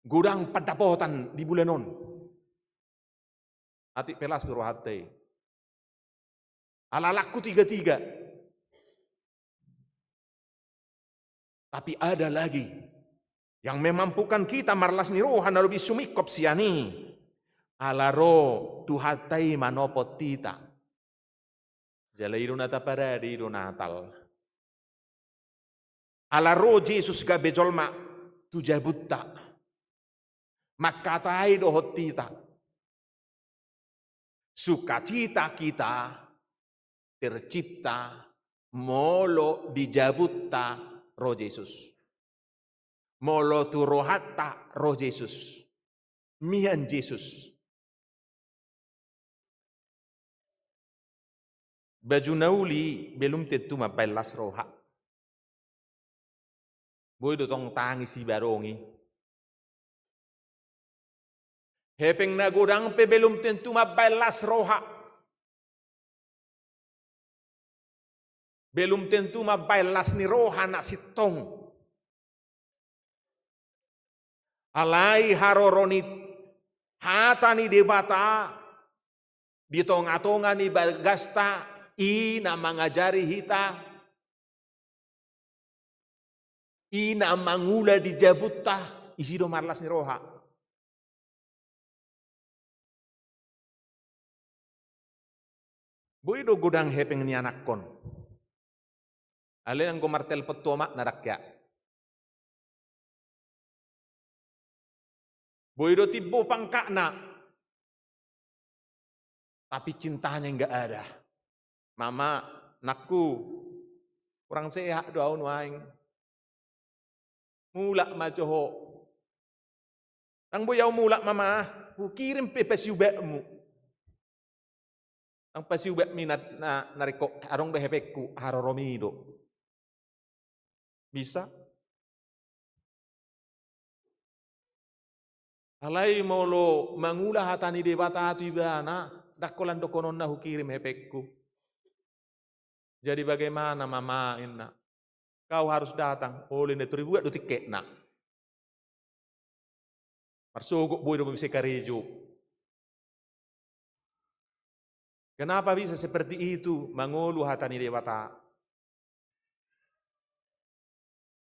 godang pandapotan di bulan on. Atik pe las do rohanta i. Ala langku tigatiga. Tapi ada lagi yang memampukan kita marlas ni roha na lobi sumingkop sian i. Ala ro Tuhanta i manopot hita. Jala i do na taparade, i do Natal. Ala ro Jesus gabe jolma tu jabunta. Mangkatai dohot hita. Sukacita kita tercipta molo di jabunta ro Jesus. Molo tu rohanta ro Jesus. Mian Jesus. Baju na uli belum tentu mambaen las roha. Boi do tong tangis iba adong i. Hepeng na godang pe belum tentu mambaen las roha. Belum tentu mambaen las ni roha na sintong. Alai haroro ni hata ni Debata di tongatonga ni bagasta, i na mangajari hita, i na mangula di jabunta, isi do marlas ni roha. Boi do godang hepeng ni anakkon. Alai anggo martelpon tu omakna ndang hea. Boi do timbo pangkatna. Tapi cintanya enggak ada. Mama, nakku, kurang sehat do au nuaeng. Mulak ma jo ho. Ndang boi au mulak, Mama, hukirim pe pasiubatmu. Ndang pasiubatmi na, na, na ringkot, adong do hepengku, haroromi do. Bisa? Alai molo mangula hata ni Debata tu ibana, ndang holan dohononna hukirim hepengku. Jadi bagaimana, Mama, inna. Kau harus datang. Olo, inna, tor dibuat do tiketna. Marsogot, boi do bisa karejo. Kenapa bisa seperti itu? Mangolu hata ni Debata.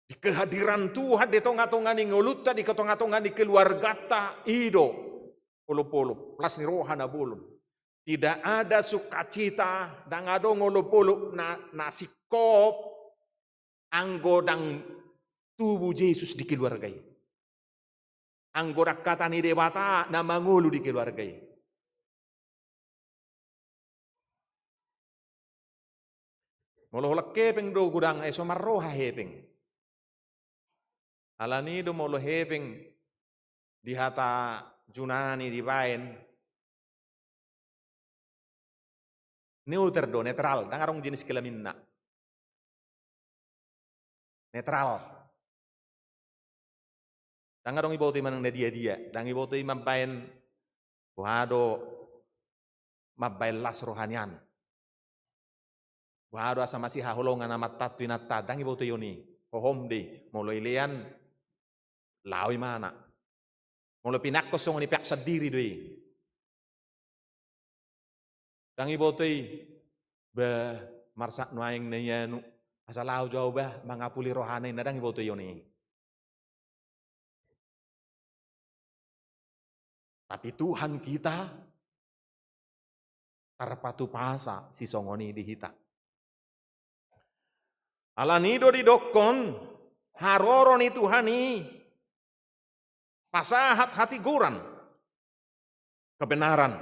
Di kehadiran Tuhan di tongatonga ni ngolunta, di tongatonga ni keluargata, i do olopolop, las ni roha na bolon. Tidak ada sukacita, ndang adong olopolop na, na singkop, anggo ndang tubu Jesus di keluarga i. Anggo ndang hata ni Debata na mangolu di keluarga i. Molo holan hepeng do godang, ai so marroha hepeng. Alani do molo hepeng di hata Junani dibaen, neuter do, netral, ndang adong jenis kelaminna. Netral. Ndang adong iboto i manang na dia-dia, ndang iboto i mambaen, boha do mambaen las roha nian. Boha do asa masihaholongan amanta tu inanta, ndang iboto i on i. Hohom do i, molo ilean, laho imana. Molo pinangkon songon i, peak sandiri do i. Ndang iboto i, bah, marsak nuaeng na ianu, asa laho jo au bah mangapuli rohana, inna, ndang iboto i on i. Tapi Tuhan kita tarpatupasa sisongon i di hita. Alani do didokkon, haroro ni Tuhan i pasahat hatigoran, kebenaran,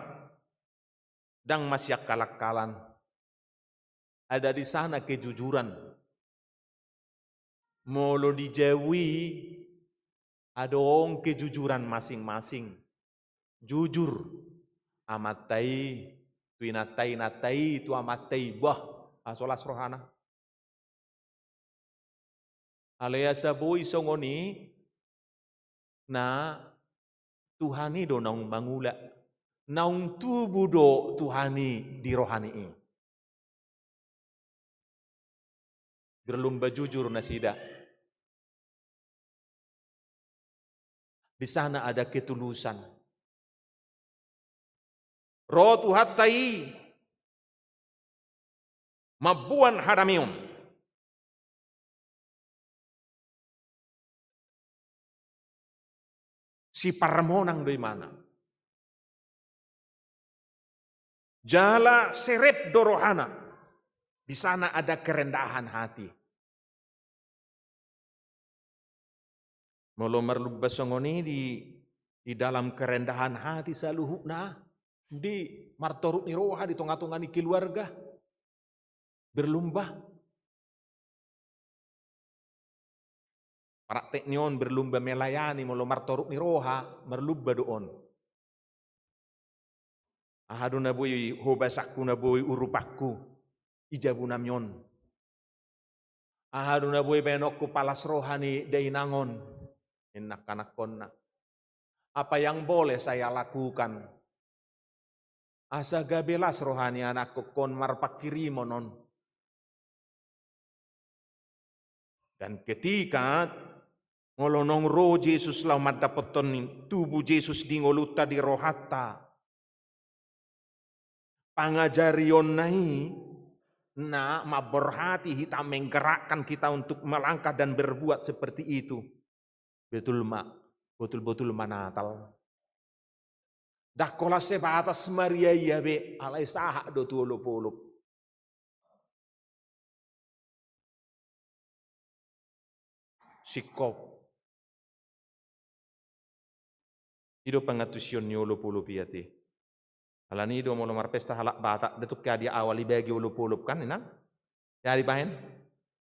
ndang masiakkalakkalan. Ada di sana kejujuran. Molo di jabu i adong kejujuran masing-masing. Jujur amanta i tu inanta i, inanta i tu amanta i, bah, asa las rohana. Alai asa boi songon i, na Tuhan i do naung mangula, naung tubu do Tuhan i di rohani i. Berlumba jujur nasida. Di sana ada ketulusan. Ro Tuhanta i mamboan hadameon. Siparmonang do imana. Jala serep do rohana. Di sana ada kerendahan hati. Molo marlumba songon i di, di dalam kerendahan hati saluhutna, sude martoruk ni roha di tonga-tonga ni keluarga. Berlumba. Praktek ni on berlumba melayani, molo martoruk ni roha, marlumba do on. Aha do na boi hobasangku, na boi urupanku di jabu nami on? Aha do na boi baenonku palas roha ni dainang on? Ninna angka anakkonna. Apa yang boleh saya lakukan asa gabe las roha ni anakkonku on marpanghirimon on? Dan ketika molo naung ro Jesus laho mandapothon, tubu Jesus di ngolunta, di rohanta, pangajarionna i na mamborhati hita, menggerakkan kita untuk melangkah dan berbuat seperti itu. Betul ma, botul-botul ma Natal. Ndang holan sebatas mariaia be, alai sahat do tu olopolop. Singkop. I do pangantusion ni olopolop i ate. Alani do molo marpesta halak Batak, ndang tung hadiah awal ibagi olopolop kan, inang? Jadi bahen.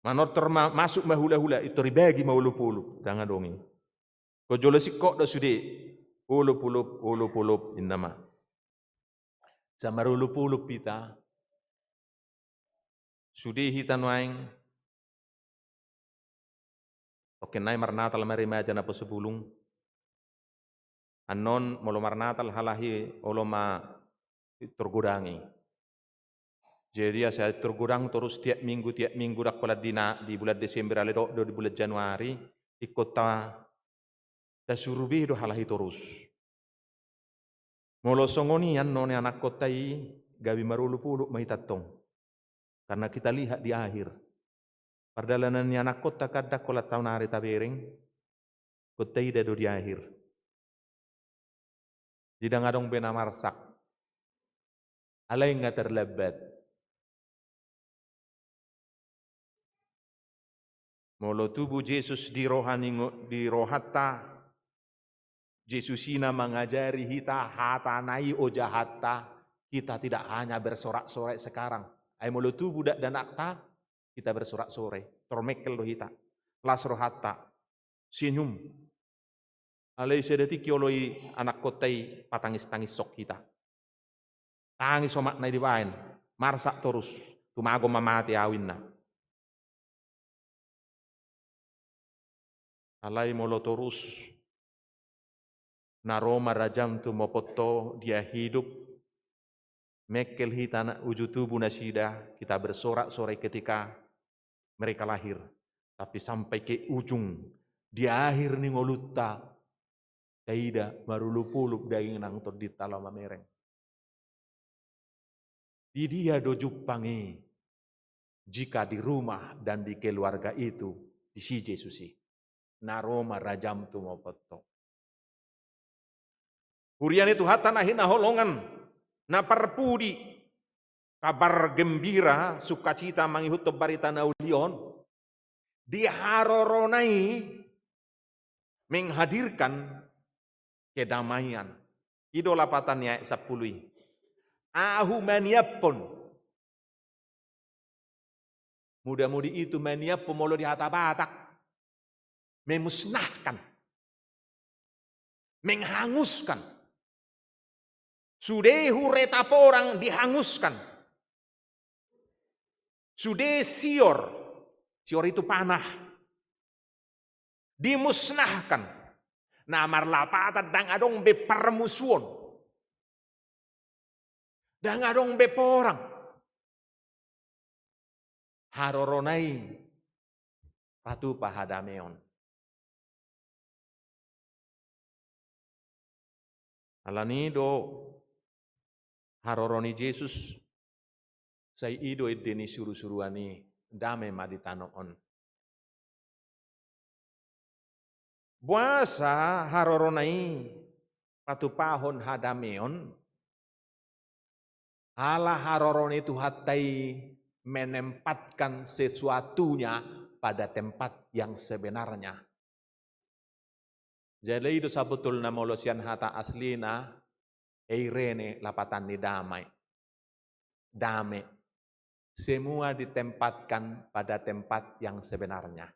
Manortor ma, masuk ma hulahula, pintor ibagi ma olopolop. Ndang adong i. Ingkon jolo singkop do sude. Olopolop, olopolop, inna ma. Asa marolopolop hita. Sude hita nuaeng. Tongkin nai marnatal ma remaja naposobulung. Annon molo marnatal halahi olo ma pintor godang i. Jadi asa pintor godang torus tiap minggu, tiap minggu, ndang holan di na, di bulan Desember, alai dohot do di bulan Januari, ingkon ta, tasuru be do halahi torus. Molo songon i annon ni anakkonta i, gabe marolopolop ma hita tong. Karena kita lihat di akhir. Pardalanan ni anakkonta kan ndang holan saonari tabereng, ingkon taida do di akhir. Jadi ndang adong be na marsak. Alai nga terlambat. Molo tubu Jesus di roha ni ngo-, di rohanta, Jesus i na mangajari hita, hatana i ojahanta, kita tidak hanya bersorak-sorai sekarang. Ai molo tubu dakdanakta, hita bersorak-sorai, tormengkel do hita, las rohanta, senyum. Alai sedetik i olo i anakkonta i patangis-tangis sok hita. Tangis omakna i dibaen, marsak torus, tumagon ma mate au inna. Alai molo torus na ro ma rajam tumopot ho, dia hidup, mengkel hita na uju tubu nasida, kita bersorak-sorai ketika mereka lahir, tapi sampai ke ujung, di akhir ni ngolunta, taida marulup-ulup daging nang tondinta laho mamereng. Di dia do jumpang i, jika di rumah dan di keluarga itu disi Jesus i? Na ro ma rajam tumopot ho. Huria ni Tuhanta na hinaholongan, na parpudi, kabar gembira, sukacita mangihuthon barita na uli on, di harorona i menghadirkan kedamaian. I do lapatan ni ayat sampulu i. Ahu maniaphon. Muda-mudi itu maniaphon molo di hata Batak, memusnahkan, menghanguskan. Sude hure taporang dihanguskan. Sude sior, sior itu panah, dimusnahkan. Na marlapatan ndang adong be parmusuon, ndang adong be porang. Harorona i patupa hadameon. Alani i do haroro ni Jesus, sai i do ende ni suru-suruan i, dame ma di tano on. Boasa harorona i patupahon hadameon? Ala haroro ni Tuhanta i menempatkan sesuatunya pada tempat yang sebenarnya. Jadi i do sabotulna molo sian hata aslina, eirene, lapatan ni damai. Dame. Semua ditempatkan pada tempat yang sebenarnya.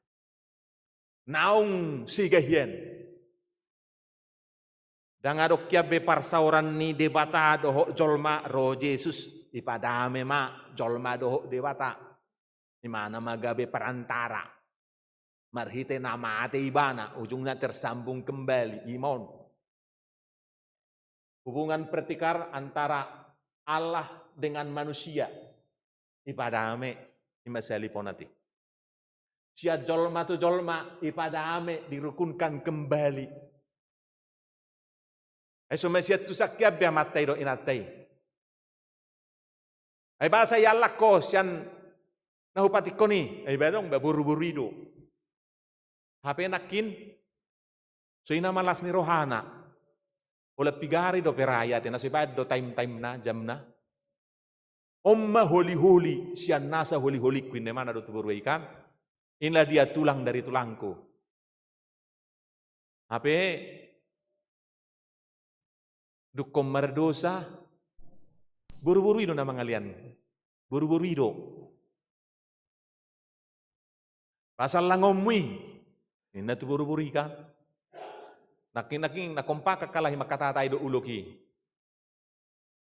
Naung sigahian. Ndang adong hian be parsaoran ni Debata dohot jolma, ro Jesus, dipadame ma jolma dohot Debata. Imana ma gabe perantara. Marhite na mate ibana, ujungna tersambung kembali, ima on. Hubungan pertikaian antara Allah dengan manusia. Dipadame, ima saliponati. Sian jolma tu jolma, dipadame, dirukunkan kembali. Ai so masian tu sangkian be amanta i dohot inanta i. Ai boasa iallang ho sian na hupatik on i, ai ba adong ba boru-boru i do. Hape nangkin, so i nama las ni rohana. Holan pigari dope raja, ate na so ibaen do time-time na, jamna. On ma holi-holi, sian nasa holi-holingku inna imana do tu boru i kan. Inilah dia tulang dari tulangku. Hape, dungkon mardosa, boru-boru i do na mangalean. Boru-boru i do. Pasallangonmu i, ninna tu boru-boru i kan. Nangkin-nangkin, na kompak angka lahi mangkatahon i do ulok i.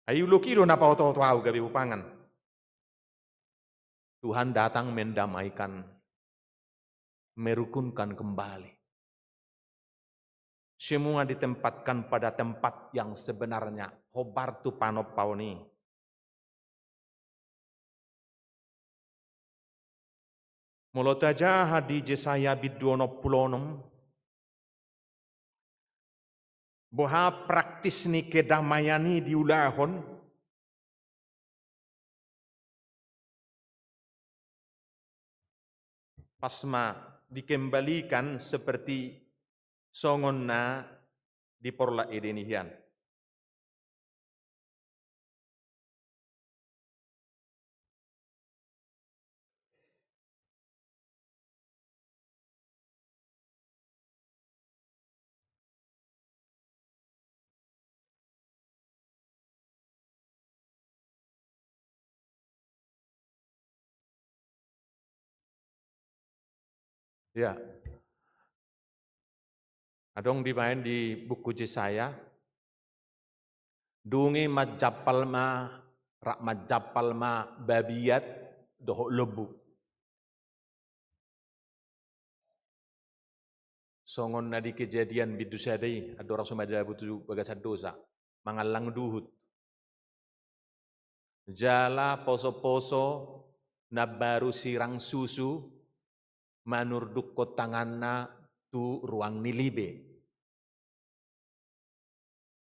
Ai ulok i do na paoto-oto ahu gabe hupangan. Tuhan datang mendamaikan, merukunkan kembali. Semua ditempatkan pada tempat yang sebenarnya, hombar tu panompaon i. Molo tajaha di Jesaya bindu onom pulu onom, boha praktis ni kedamaian i diulahon? Pas ma dikembalikan seperti songon na di porlak Eden i hian. Ya. Adong dibaen di buku Jesaya, dung i manjampal ma, rap manjampal ma babiat dohot lombu. Songon na di Kejadian bindu sada i, andorang so madabu tu bagasan dosa, mangallang duhut. Jala poso-poso na baru sirang susu manurdukkon tanganna tu ruang ni libe.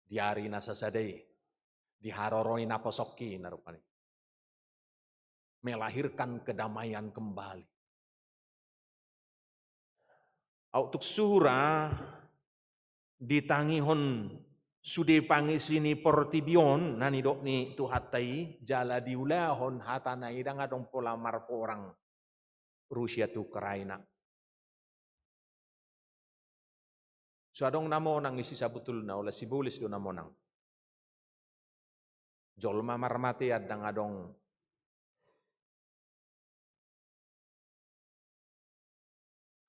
Di ari na sasada i, di haroro ni naposok i na rupani. Melahirkan kedamaian kembali. Aut tuk sura ditangihon sude pangisi ni portibi on na nidok ni Tuhanta i, jala diulahon hatana i, ndang adong pola marporang Rusia tu Ukraina. So adong na monang i, si sabotulna, ola sibolis do na monang. Jolma marmatean ndang adong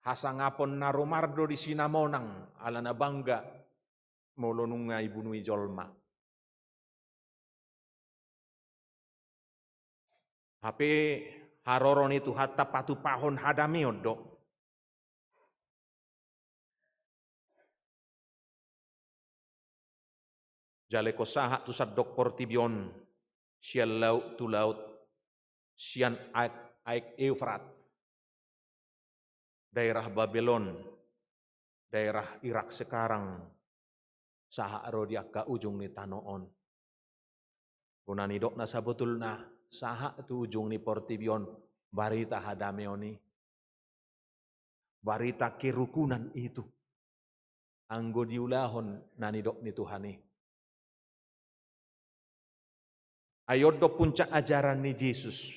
hasangapon na rumar do disi na monang, alana bangga molo nunga ibunui jolma. Hape haroro ni Tuhanta patupahon hadameon do. Jala ingkon sahat tu sandok portibi on, sian laut tu laut, sian aek, aek Eufrat, daerah Babelon, daerah Irak sekarang, sahat ro di angka ujung ni tano on. Bo na nidok na sabotulna, sahat tu ujung ni portibi on, barita hadameon i, barita kerukunan itu, anggo diulahon na nidok ni Tuhan i. Ai on do puncak ajaran ni Jesus.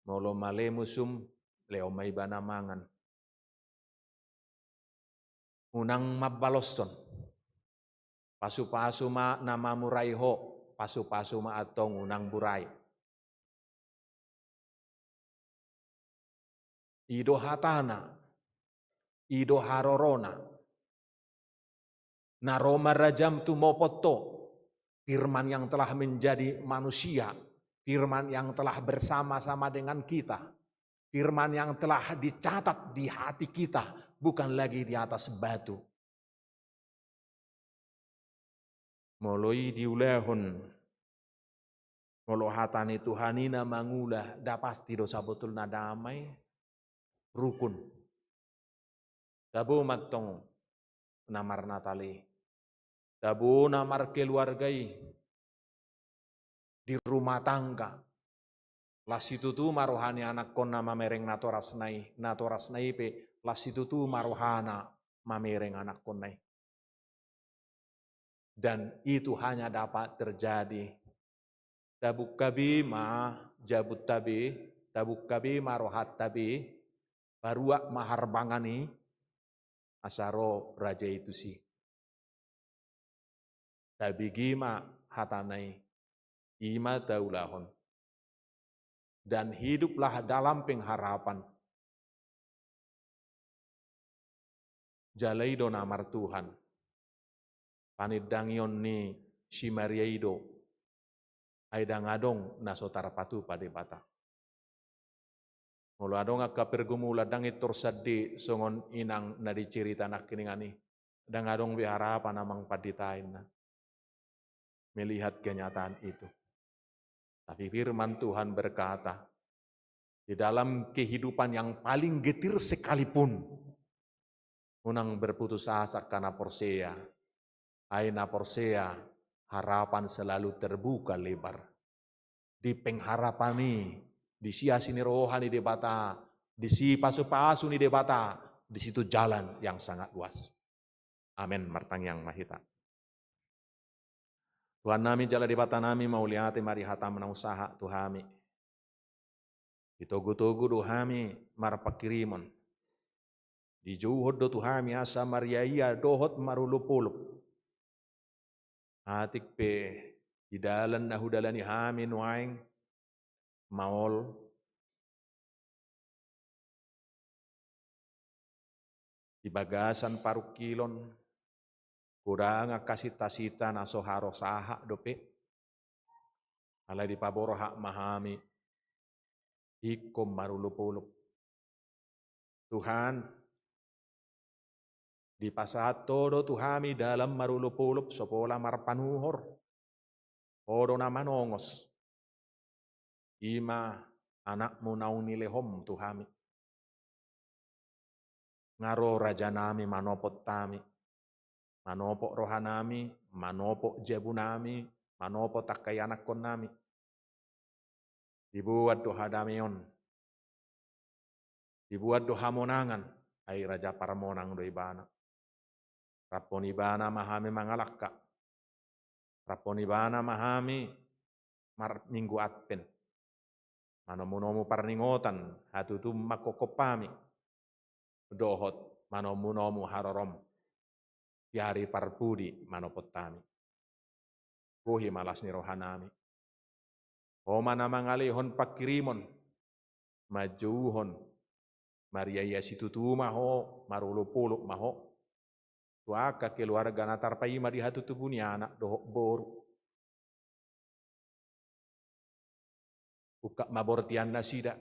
Molo male musum, lehon ma ibana mangan. Unang mambaloshon. Pasupasu ma na mamurai ho, pasupasu ma antong, unang burai. I do hatana, i do harorona. Na ro marajam tumopot ho, firman yang telah menjadi manusia, firman yang telah bersama-sama dengan kita, firman yang telah dicatat di hati kita, bukan lagi di atas batu. Molo i diulahon, molo hata ni Tuhan i na mangula, nda pasti do sabotulna damai, rukun. Tabo ma antong na marnatal i. Tabo na markeluarga i. Di rumah tangga. Las situtu ma roha ni anakkonna mamereng natorasna i, natorasna i pe las situtu ma rohana mamereng anakkonna i. Dan itu hanya dapat terjadi. Tabungka be ma jabunta be, tabungka be ma rohanta be, paruak ma harbangan i, asa ro raja i tusi. Tabege ma hatana i, i ma taulahon. Dan hiduplah dalam pengharapan. Jala i do na martuhan. Panindangion ni si Maria i do. Ai ndang adong na so tarpatupa Debata. Molo adong angka pergumulan, ndang intor sandiri songon inang na dicerita nangkiningan i. Ndang adong be harapan, amang pandita, inna. Melihat kenyataan itu. Tapi firman Tuhan berkata, di dalam kehidupan yang paling getir sekalipun, unang berputus asa angka na porsea. Ai na porsea, harapan selalu terbuka lebar. Di pengharapan i, disi asi ni roha ni Debata, disi pasupasu ni Debata, di situ jalan yang sangat luas. Amen. Martangiang ma hita. Tuhannami jala Debatanami, mauliate ma di hataM naung sahat tu hami. Ditogutogu do hami marpanghirimon. Dijouhon do tu hami asa mariaia dohot marolopolop. Atik pe di dalan na hudalani hami nuaeng, maol, di bagasan parungkilon, godang angka sinta-sinta na so harosaha dope. Alai dipaborhat ma hami, ingkon marolopolop. Tuhan, dipasahat Ho do tu hami dalan marolopolop, so pola marpanuhor. Ho do na manongos. I ma Anakmu naung nilehonMu tu hami. Nga ro Rajanami manopot hami, manopot rohanami, manopot jabunami, manopot angka ianakkonnami. Diboan do hadameon, diboan do hamonangan, ai Raja Parmonang do Ibana. Raphon Ibana ma hami mangalangka. Raphon Ibana ma hami marminggu Advent. Manomu-nomu parningotan, hatutubu manghophop hami. Dohot manomu-nomu harorom. Di ari parpudi manopot hami. Bohi ma las ni rohanami. Ho ma na mangalehon pangkirimon, manjouhon, mariaia situtu ma ho, marolopolop ma ho tu angka keluarga na tarpaima di hatutubu ni anak dohot boru. Ungkap ma bortian nasida.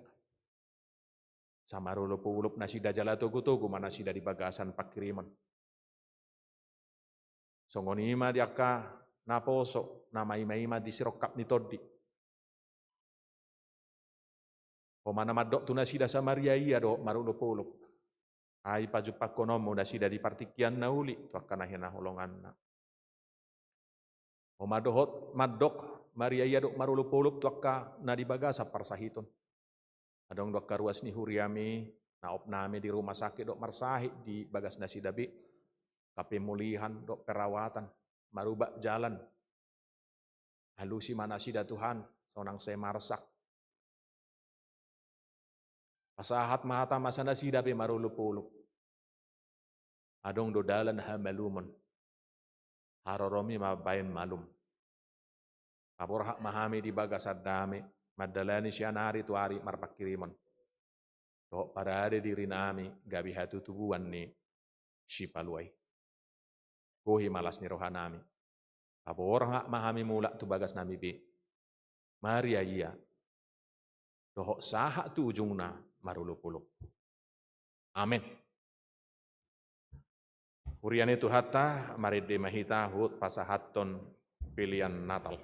Asa marolopolop nasida jala togu-togu ma nasida di bagasan pangkirimon. Songon i ma di angka naposo, na maima-ima di sirongkap ni tondi. Ho ma na mandok tu nasida asa mariaia dohot marolopolop. Ai pajumpangkononmu nasida di partingkian na uli tu angka na hinaholonganna. Ho ma dohot mandok mariaia dohot marolopolop tu angka na di bagasan parsahiton. Adong do angka ruas ni huriami, na opnami di rumah sakit dohot marsahit di bagas nasida be. Angka pemulihan dohot perawatan, marubat jalan. Alusi ma nasida Tuhan, sonang sai marsak. Pasahat ma hata masa nasida pe marolopolop. Adong do dalan hamalumon. Haroromi ma baen malum. Paborhat ma hami di bagasan dame, mandalani sian ari tu ari marpangkirimon. Dohot parade dirinami gabe hatutubuan ni Sipalua i. Bohi ma las ni rohanami. Paborhat ma hami mulak tu bagasnami be. Mariaia. Dohot sahat tu ujungna marolopolop. Amen. Huria ni Tuhanta, marende ma hita huhut pasahathon pelean Natal.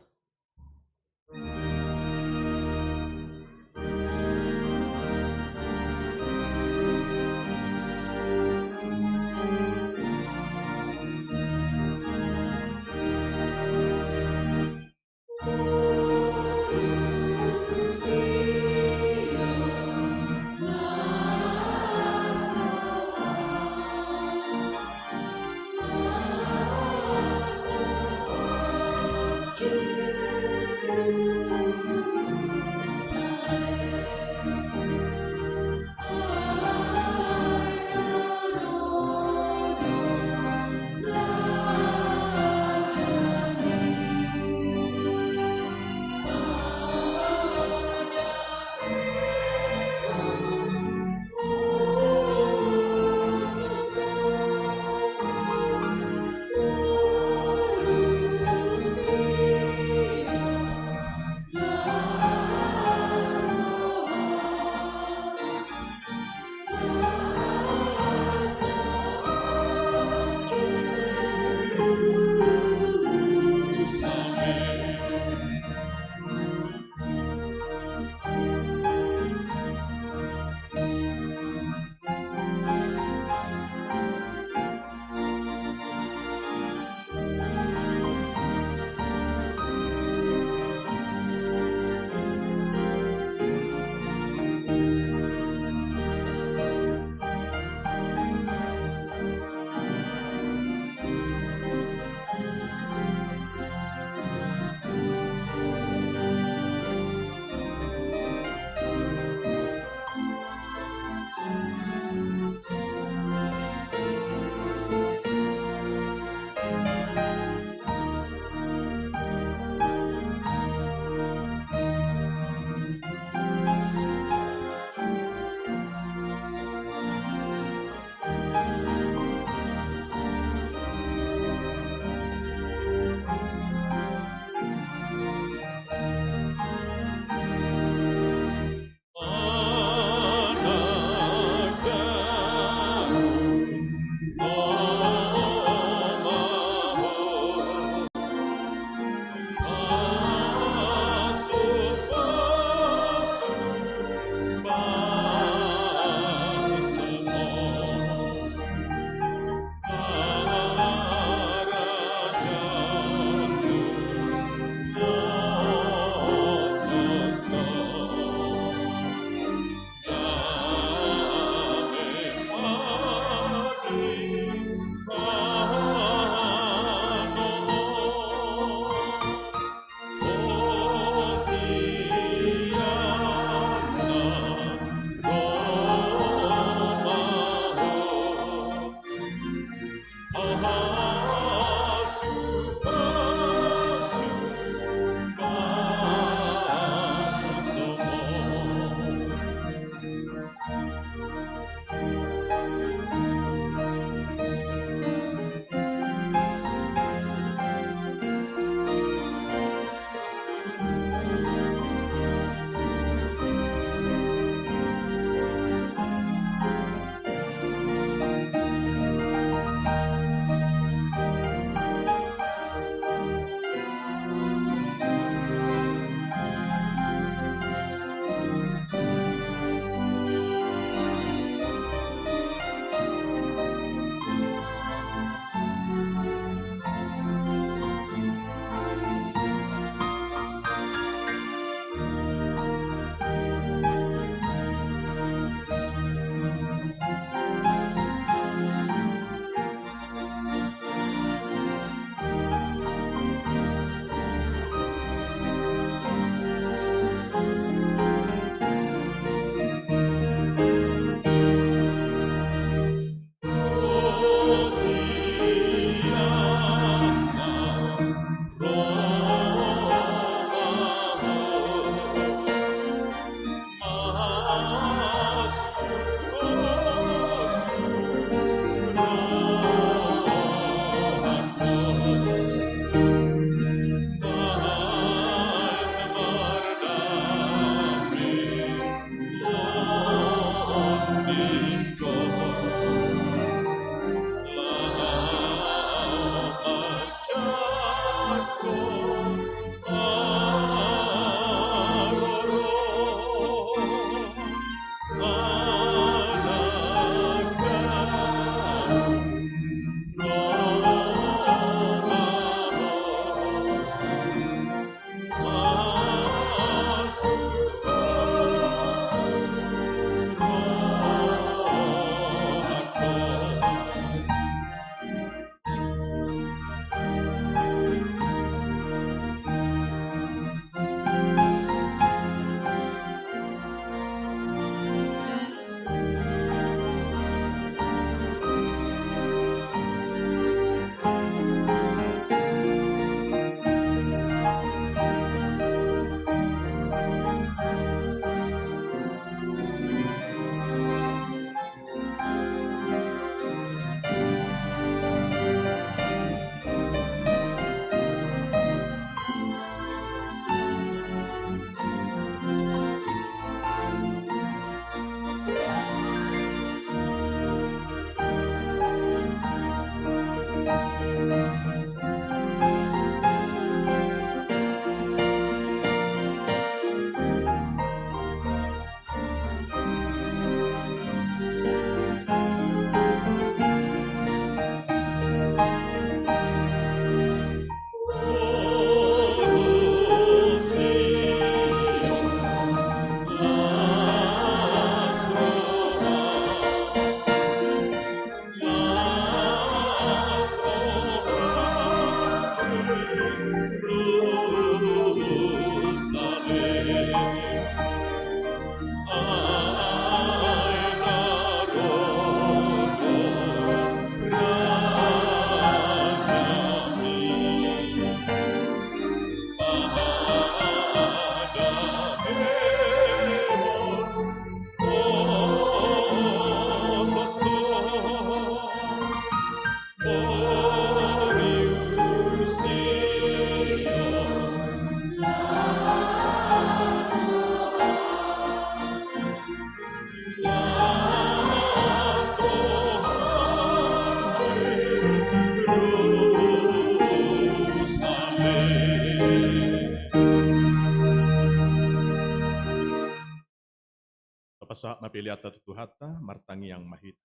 Sahat ma peleanta tu Tuhanta, martangiang ma hita.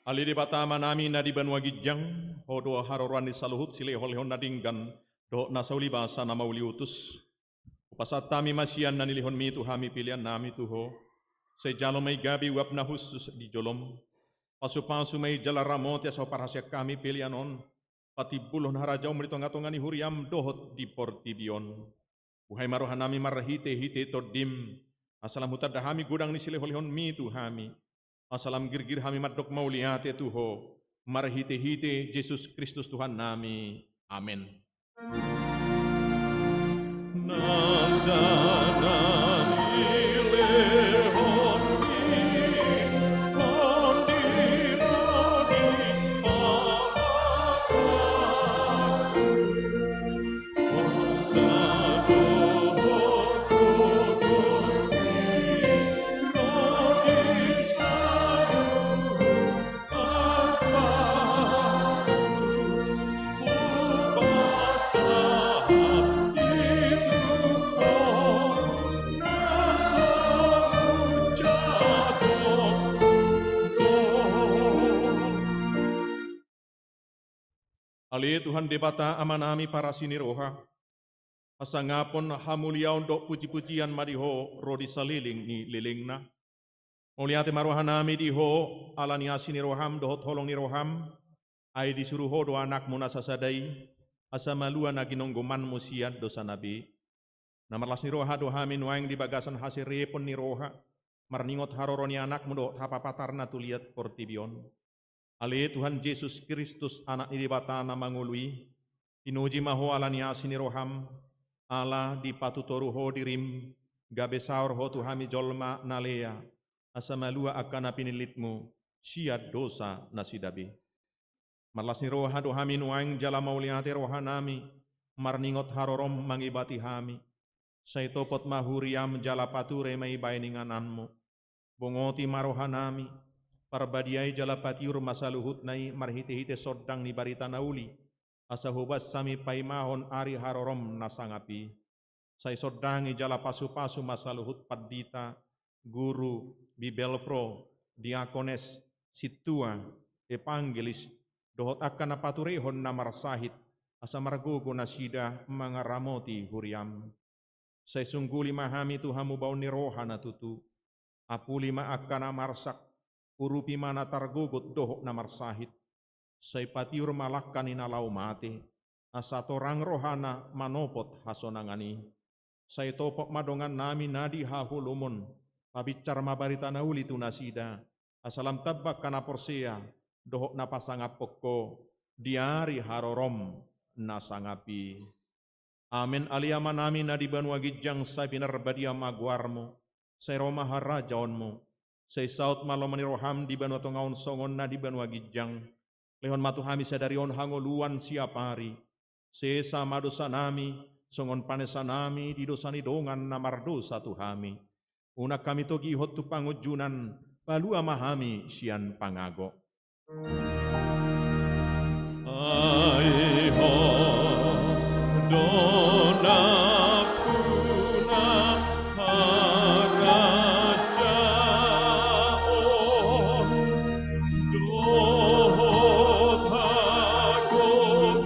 Ale Debata Amanami na di banua ginjang, Ho do haroroan ni saluhut silehonlehon na denggan dohot na saulibasa na mauliutus. Hupasahat hami ma sian na nilehonmi tu hami peleannami tu Ho. Sai jalo ma i gabe uap na hushus di jolom. Pasupasu ma i jala ramoti asa huparhaseang hami pelean on patimbulhon harajaonmu di tongatonga ni huriam dohot di portibi on. Buhai ma rohanami marhitehite Tondim, asa lam hutanda hami godang ni silehonlehonmi tu hami, asa lam girgir hami mandok mauliate tu Ho, marhitehite Jesus Kristus Tuhannami. Amen. Ale Tuhan Debata Amanami parasi ni roha, hasangapon, hamuliaon dohot pujipujian ma di Ho ro di saleleng ni lelengna. Mauliate ma rohanami di Ho ala ni asi ni roham dohot holong ni roham, ai disuru Ho do Anakmu na sasada i, asa malua na ginonggomanmu sian dosana be. Na marlas ni roha do hami nuaeng di bagasan haserepon ni roha, marningot haroro ni Anakmu dohot hapapatarna tu liat portibi on. Ale Tuhan Jesus Kristus, Anak ni Debata na mangolu i, pinuji ma Ho ala ni asi ni roham, ala dipatutoru Ho dirim, gabe saor Ho tu hami jolma na lea, asa malua angka na pinillitmu sian dosa nasida be. Marlas ni roha do hami nuaeng jala mauliate rohanami, marningot harorom mangibati hami. Sai topot ma huriam jala pature ma i bahen ingananmu. Bongoti ma rohanami, parbadiai jala patiur ma saluhutna i marhitehite sondang ni barita na uli, asa hobas hami paimahon ari harorom na sangap i. Sai sondangi jala pasupasu ma saluhut pandita, guru, bibelvrouw, diakones, sintua, evangelis, dohot angka na paturehon na marsahit, asa margogo nasida mangaramoti huriam. Sai sungguli ma hami tu hamubaon ni roha na tutu. Apuli ma angka na marsak, urupi ma na targogot dohot na marsahit. Sai patiur ma langka ni na laho mate, asa torang rohana manopot hasonangan i. Sai topot ma dongannami na di haholomon, pabinsar ma barita na uli tu nasida, asa lam tamba angka na porsea dohot na pasangaphon Ho di ari harorom na sangap i. Amen. Ale Amanami na di banua ginjang, sai pinarbadia ma goarmu, sai ro ma harajaonmu, sai saut ma lomo ni roham di banua tonga on songon na di banua ginjang. Lehon ma tu hami sadari on hangoluan siapari. Sesa ma dosanami, songon panesanami di dosa ni dongan na mardosa tu hami. Unang hami togihon tu pangunjunan, palua ma hami sian pangago. Ai Ho do nampuna harajaon dohot hagogoon.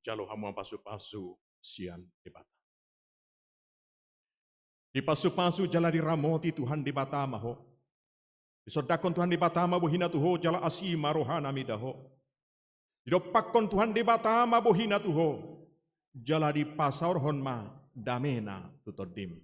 Jalo hamu ma pasupasu sian Debata. Dipasupasu jala diramoti Tuhan Debata ma ho. Disondangkon Tuhan Debata ma bohina tu ho jala asi ma rohana mida ho. Didompakkon Tuhan Debata ma bohina tu ho jala dipasaorhon ma damena tu tondim.